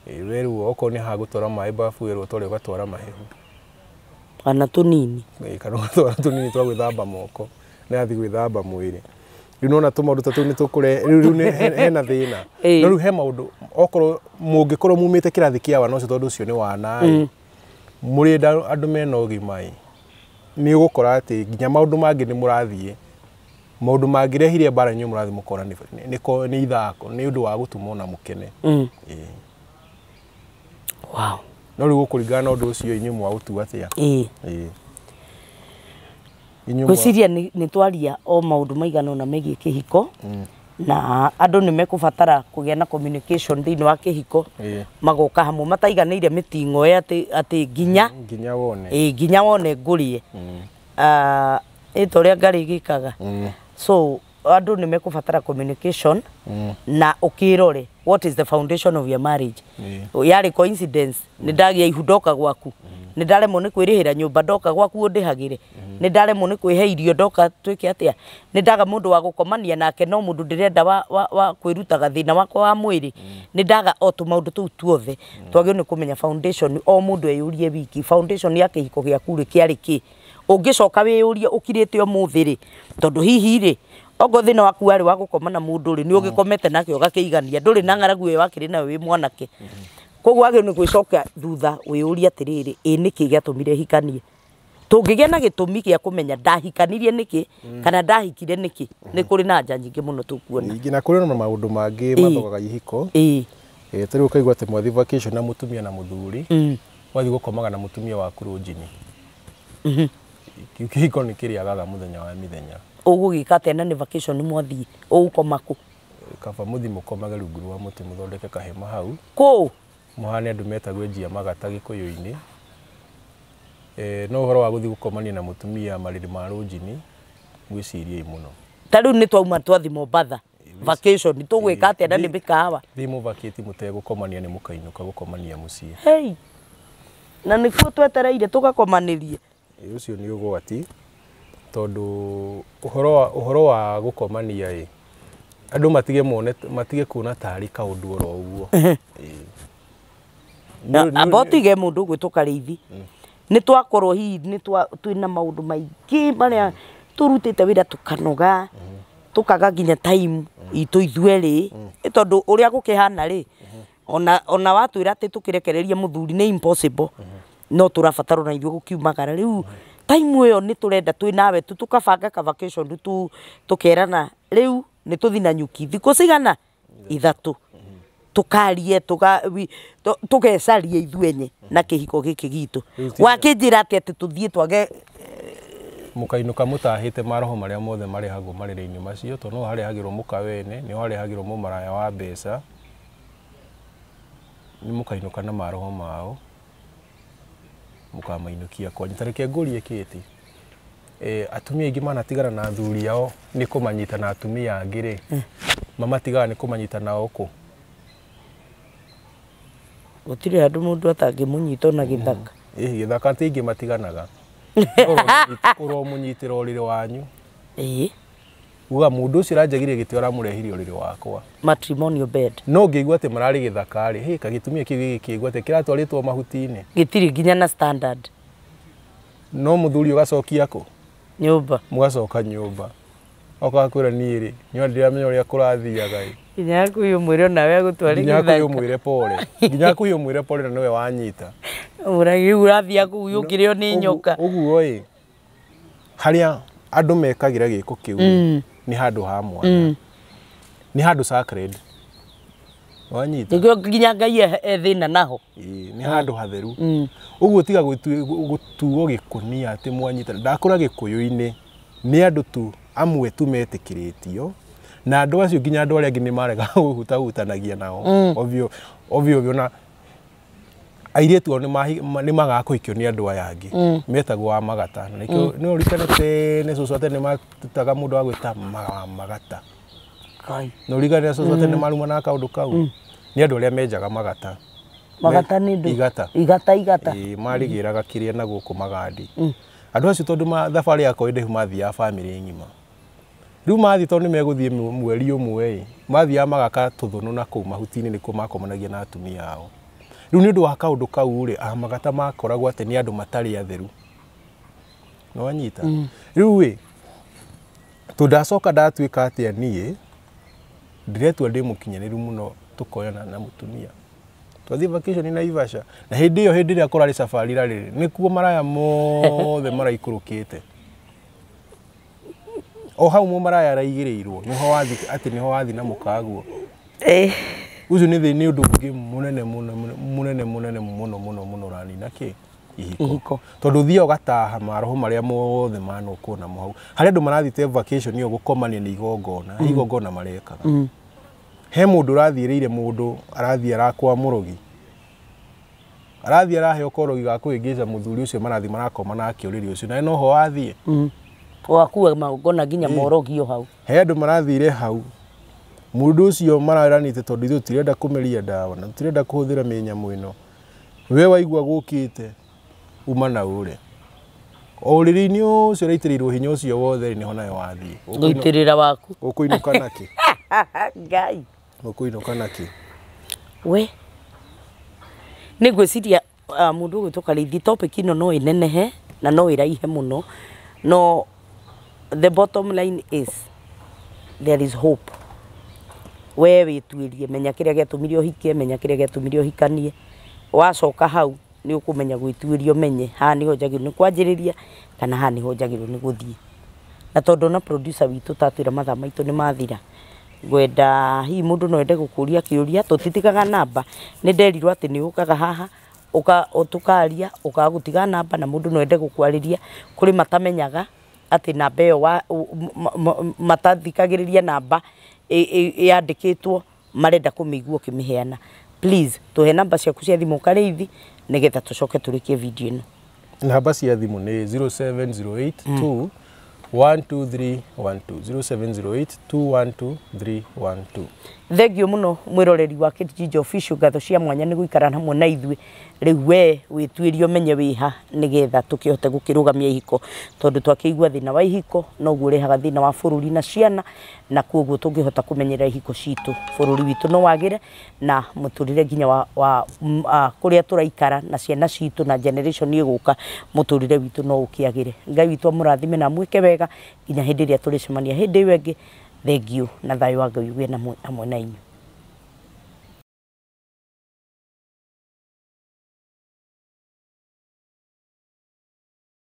We rĩu okorwo nĩ haha gũtwara maĩ bafu werwo ũtware ũgatwara mahehu. Kana tũnini. Kana ũgatwara tũnini twa gwĩthamba moko. Nĩ athiĩ gwĩthamba mwĩrĩ. Rĩu nona tũmaũndũ ta tũu nĩ tũkũre rĩu hena thĩna. No rĩu he maũndũ okorwo mũngĩkorwo mumĩte kĩrathi kĩa wana ũcio tondũ ũcio nĩ wana ĩ. Mũrĩ andũ mena ũgima ĩ. Nĩ ũgũkora atĩ nginya maũndũ mangĩ nĩ mũrathiĩ. Maũndũ mangĩrehire mbara inyuĩ mũrathiĩ mũkora nĩ ithako nĩ ũndũ wa gũtũma ona mũkene. Wow. No rĩu gũkũringana na ũndũ ũcio inyuĩ mwaũtua atĩa? Ngwĩciria nĩ twaria o maũndũ maigana ũna megiĩ kĩhiko na andũ nĩ mekũbatara kũgĩa na communication thĩinĩ wa kĩhiko magoka hamwe mataiganĩire mĩting'oe atĩ nginya wone. Nginya wone ngũrĩe. Ĩ ta ũrĩa ngarĩ ĩgĩkaga. So andũ nĩ mekũbatara communication na ũkĩrore what is the foundation of your marriage. Yarĩ coincidence nĩ ndagĩa ihu ndoka gwaku. Nĩ ndaremwo nĩ kwĩrĩhĩra nyũmba ndoka gwaku ũndĩhagĩre. Nĩ ndaremwo nĩ kwĩhe irio ndoka twĩke atĩa. Nĩ ndaga mũndũ wa gũkomania nake no mũndũ ndĩrenda wa kwĩrutaga thĩna wakwa wa mwĩrĩ. Nĩ ndaga o tũmaũndũ tũu tuothe. Twagĩrĩirwo nĩ kũmenya foundation o mũndũ eyũrie wiki foundation ya kĩhiko gĩaku rĩ kĩarĩ kĩ. Ũngĩcoka wĩyũrie ũkirĩte ũmũthĩ rĩ tondũ hihi rĩ ogo thĩna waku warĩ wa gũkoma na mũndũ rĩ nĩ ũgĩkomete nake ũgakĩigania ndũrĩ na ng'aragu ĩyo wakĩrĩ nayo wĩ mwanake. Koguo wagĩrĩirwo nĩ gwĩcokia thutha wĩyũrie atĩrĩrĩ ĩ nĩkĩ gĩatũmire hikanie. Tũngĩgĩa na gĩtũmi gĩa kũmenya ndahikanirie nĩkĩ kana ndahikire nĩkĩ nĩ kũrĩ na anja nyingĩ mũno tũkuona. Ningĩ na kũrĩ na maũndũ mangĩ mathogaga ihiko. Ta rĩu ũkaigua atĩ mwathiĩ vacation na mũtumia na mũthuri, wathiĩ gũkomaga na mũtumia waku rũnjini. Kĩhiko nĩ kĩrĩagaga mũthenya wa mĩthenya. Ũgũgĩka atĩa na nĩ vacation mwathiĩ ũgũkoma kũ? Kaba mũthiĩ mũkomage rungu rwa mũtĩ mũthondeke kahema hau. Kũ? Mũhane andũ metagwo njia magata gĩkũyũ-inĩ. No ũhoro wa gũthiĩ gũkomania na mũtumia marĩrĩ ma rũnjini mwĩciriei mũno. Ta rĩu nĩ twauma twathiĩ Mombatha vacation tũgwĩka atĩa na nĩ mĩkawa? Thiĩ mũvakĩti mũtegũkomania nĩ mũkainũka gũkomania mũciĩ. Hey. Na nĩkuo twetereire tũgakomanĩrie. Ũcio nĩ ũgwati tondũ ũhoro wa gũkomania ĩ Andũ matige mone matige kuona tarĩ kaũndũ oro ũguo. Amba ũtige mũndũ ũgwĩtwo Karĩithi. Nĩ twakorwo hihi nĩ twĩna maũndũ maingĩ marĩa tũrutĩte wĩra tũkanoga, tũkaga nginya time itũ ithuerĩ, nĩ tondũ ũrĩa gũkĩhana rĩ, ona watwĩra atĩ tũkĩrekererie mũthuri nĩ impossible, no tũrabatara ona ithuĩ gũkiumagara. Rĩu time ĩyo nĩ tũrenda twĩ nawe tu tũkabanga ka vacation tu tũkerana rĩu nĩ tũthi na nyuki thikũ cigana 3 tukarie tugecarie ithuenye na kĩhiko gĩkĩ gitũ. Wakĩnjĩra atĩ atĩ tũthiĩ twage Mũkainũka mũtahĩte maroho marĩa mothe marehagwo marĩrĩ-inĩ macio, tondũ no harehagĩrwo mũka wene, nĩho harehagĩrwo mũmaraya wa mbeca, nĩ mũkainũka na maroho mao, mũkamainũkia kwanyu. Ta reke ngũrie kĩti, atumia aingĩ manatigana na athuri ao nĩ kũmanyita na atumia angĩ rĩ, mamatigaga nĩ kũmanyita nao kũ? Gũtirĩ handũ mũndũ atangĩmũnyita ona gĩthaka. Ĩĩ, gĩthaka ti aingĩ matiganaga. Ũromũnyitĩra ũrĩrĩ wanyu. Ĩĩ. Uga mũndũ ũcio ũranjagire gĩtĩ ũramũrehire ũrĩrĩ wakwa. Matrimonial bed. No ngĩigua atĩ mararĩ gĩthaka rĩ, hĩ kagĩtumia kĩu gĩgĩkĩigua atĩ kĩratwarĩtwo mahuti-inĩ. Gĩtirĩ nginya na standard. No mũthuri ũgacokia kũ? Nyũmba. Mũgacoka nyũmba. Okaga kwĩra niĩ rĩ, nĩ ndiramenya ũrĩa kũrathiaga ĩ. Nginya hakuhĩ ũmwĩre onawe agũtware Nginya hakuhĩ gĩthaka. ũmwĩre pole. Nginya hakuhĩ ũmwĩre pole na nĩwe wanyita. Ũragĩ ũrathiĩ kũu ũkĩrĩo nĩ nyoka. Ũguo ĩ, harĩa andũ mekagĩra gĩko kĩu nĩ handũ ha mwanya. Nĩ handũ sacred. Wanyita? Nĩkĩo nginya Ngai e thĩna naho. Ĩĩ, nĩ handũ hatheru. Ũguo tiga gũtuo gĩkũnia atĩ mwanyita. Ndakũra gĩkũyũ-inĩ nĩ andũ tu amwe tu metĩkĩrĩtio, na andũ acio nginya andũ arĩa angĩ nĩ marega kũhutahutanagia nao. Ovyo ovyo ovyo na airĩtu ao nĩ magaga kũhikio nĩ andũ aya angĩ metagwo wa magata. Na nĩkĩo nĩ ũririkane tene cũcũ atĩ nĩ matutaga mũndũ wa gwĩta wa magata. Kai. Na ũririkane cũcũ atĩ nĩ marumanaga kaũndũ kau. Nĩ andũ arĩa menjaga magata. Magata nĩ ndũ? Igata. Igata, igata. Ĩĩ, marĩgĩraga kĩrĩa na gũkũ magandi. Andũ acio tondũ thabarĩ yakwa ĩ ndaihu mathiaga bamĩrĩ ng'ima. Rĩu mathiĩ tondũ nĩ megũthiĩ mweri ũmwe ĩ, mathiaga magaka tũthũnũ na kũu mahuti-inĩ nĩkuo makomanagia na atumia ao. Rĩu nĩ ũndũ wa kaũndũ kau rĩ, amagata makoragwo atĩ nĩ andũ matarĩ atheru. Nĩ wanyita? Rĩu ĩ, tondũ ndacoka ndatuĩka atĩa niĩ, ndĩretua ndĩ mũkinyanĩru mũno tũkoyana na mũtumia. Twathiĩ vacation na Naivasha. Na hĩndĩ ĩyo hĩndĩ ĩrĩa kũrarĩ safari rarĩ, nĩkuo maraya mothe maraikũrũkĩte. O hau mũmaraya araigĩrĩirwo, nĩho wathiĩ atĩ nĩho wathiĩ na mũkaguo. Ũcio nĩ thĩ nĩ ũndũ ũngĩ mũnene mũno mũnene mũnene mũno mũno mũno ũranina kĩ? Ihiko. Tondũ ũthiaga ũgataha maroho marĩa mothe manokwo namo hau. Harĩ andũ marathiĩte vacation ĩyo gũkomania nĩ igongona, igongona marekaga. He mũndũ ũrathiĩrĩire mũndũ arathiĩ arakwa mũrogi. Arathiĩ araheo korogi ga kũhĩngĩca mũthuri ũcio marathiĩ marakoma nake ũrĩrĩ ũcio na noho wathiĩ. Wakua magongona nginya morogio hau. He andũ marathire hau. Mũndũ ũcio mararanĩte tondũ ithuĩ tũtirenda kũmeria ndawa na tũtirenda kũhũthĩra mĩnyamũ ĩno. We waigua gũkĩte uma na ũre. O ũrĩrĩ-inĩ ũcio ũraitĩrĩirwo hinya ũcio wothe nĩho nayo wathiĩ. Gũitĩrĩra waku. Ũkũinũka nakĩ? Ngai. Ũkũinũka nakĩ? We. Nĩ ngwĩciria mũndũ ũgwĩtwo Karĩithi topic ĩno no ĩnenehe na no ĩraihe mũno. No the bottom line is there is hope. We wĩtuĩrie, menya kĩrĩa gĩatũmire ũhike, menya kĩrĩa gĩatũmire ũhikanie. Wacoka hau nĩ ũkũmenya gwĩtuĩria ũmenye haha nĩho njagĩrĩirwo nĩ kwanjĩrĩria kana haha nĩho njagĩrĩirwo nĩ gũthiĩ. Na tondũ ona producer witũ tatwĩra mathaa maitũ nĩ mathira, ngwenda hihi mũndũ no ende gũkũria kĩũria, tũtitigaga namba. Nĩ nderirwo atĩ nĩ ũkaga haha tũkaria, ũkaga gũtiga namba na mũndũ no ende gũkwarĩria. Kũrĩ matamenyaga atĩ namba ĩyo matathikagĩrĩria namba yandĩkĩtwo marenda kũmĩigua ũkĩmĩheana. Please tũhe namba ciaku cia thimũ Karĩithi nĩgetha tũcoke tũrĩkie video ĩno. Namba cia thimũ nĩ 0708 2 123 12 0708 212 312. Thengio muno mwiroreri wa Kate Ginger Official, ngatho cia mwanya nĩ gũikara hamwe na ithuĩ. Rĩu we wĩtuĩrie ũmenye wĩha nĩgetha tũkĩhote gũkĩrũgamia ihiko, tondũ twakĩigua thĩna wa ihiko noguo ũrehaga thĩna wa bũrũri na ciana, na koguo tũngĩhota kũmenyerera ihiko citũ bũrũri witũ no wagĩre na mũtũrĩre nginya wa kũrĩa tũraikara na ciana citũ na generation ĩgũka, mũtũrĩre witũ no ũkĩagĩre. Ngai witũ amũrathime na amwĩke wega nginya hĩndĩ ĩrĩa tũrĩcemania hĩndĩ ĩyo ĩngĩ. Thengio na thayũ wa Ngai ũgĩe hamwe na inyuĩ.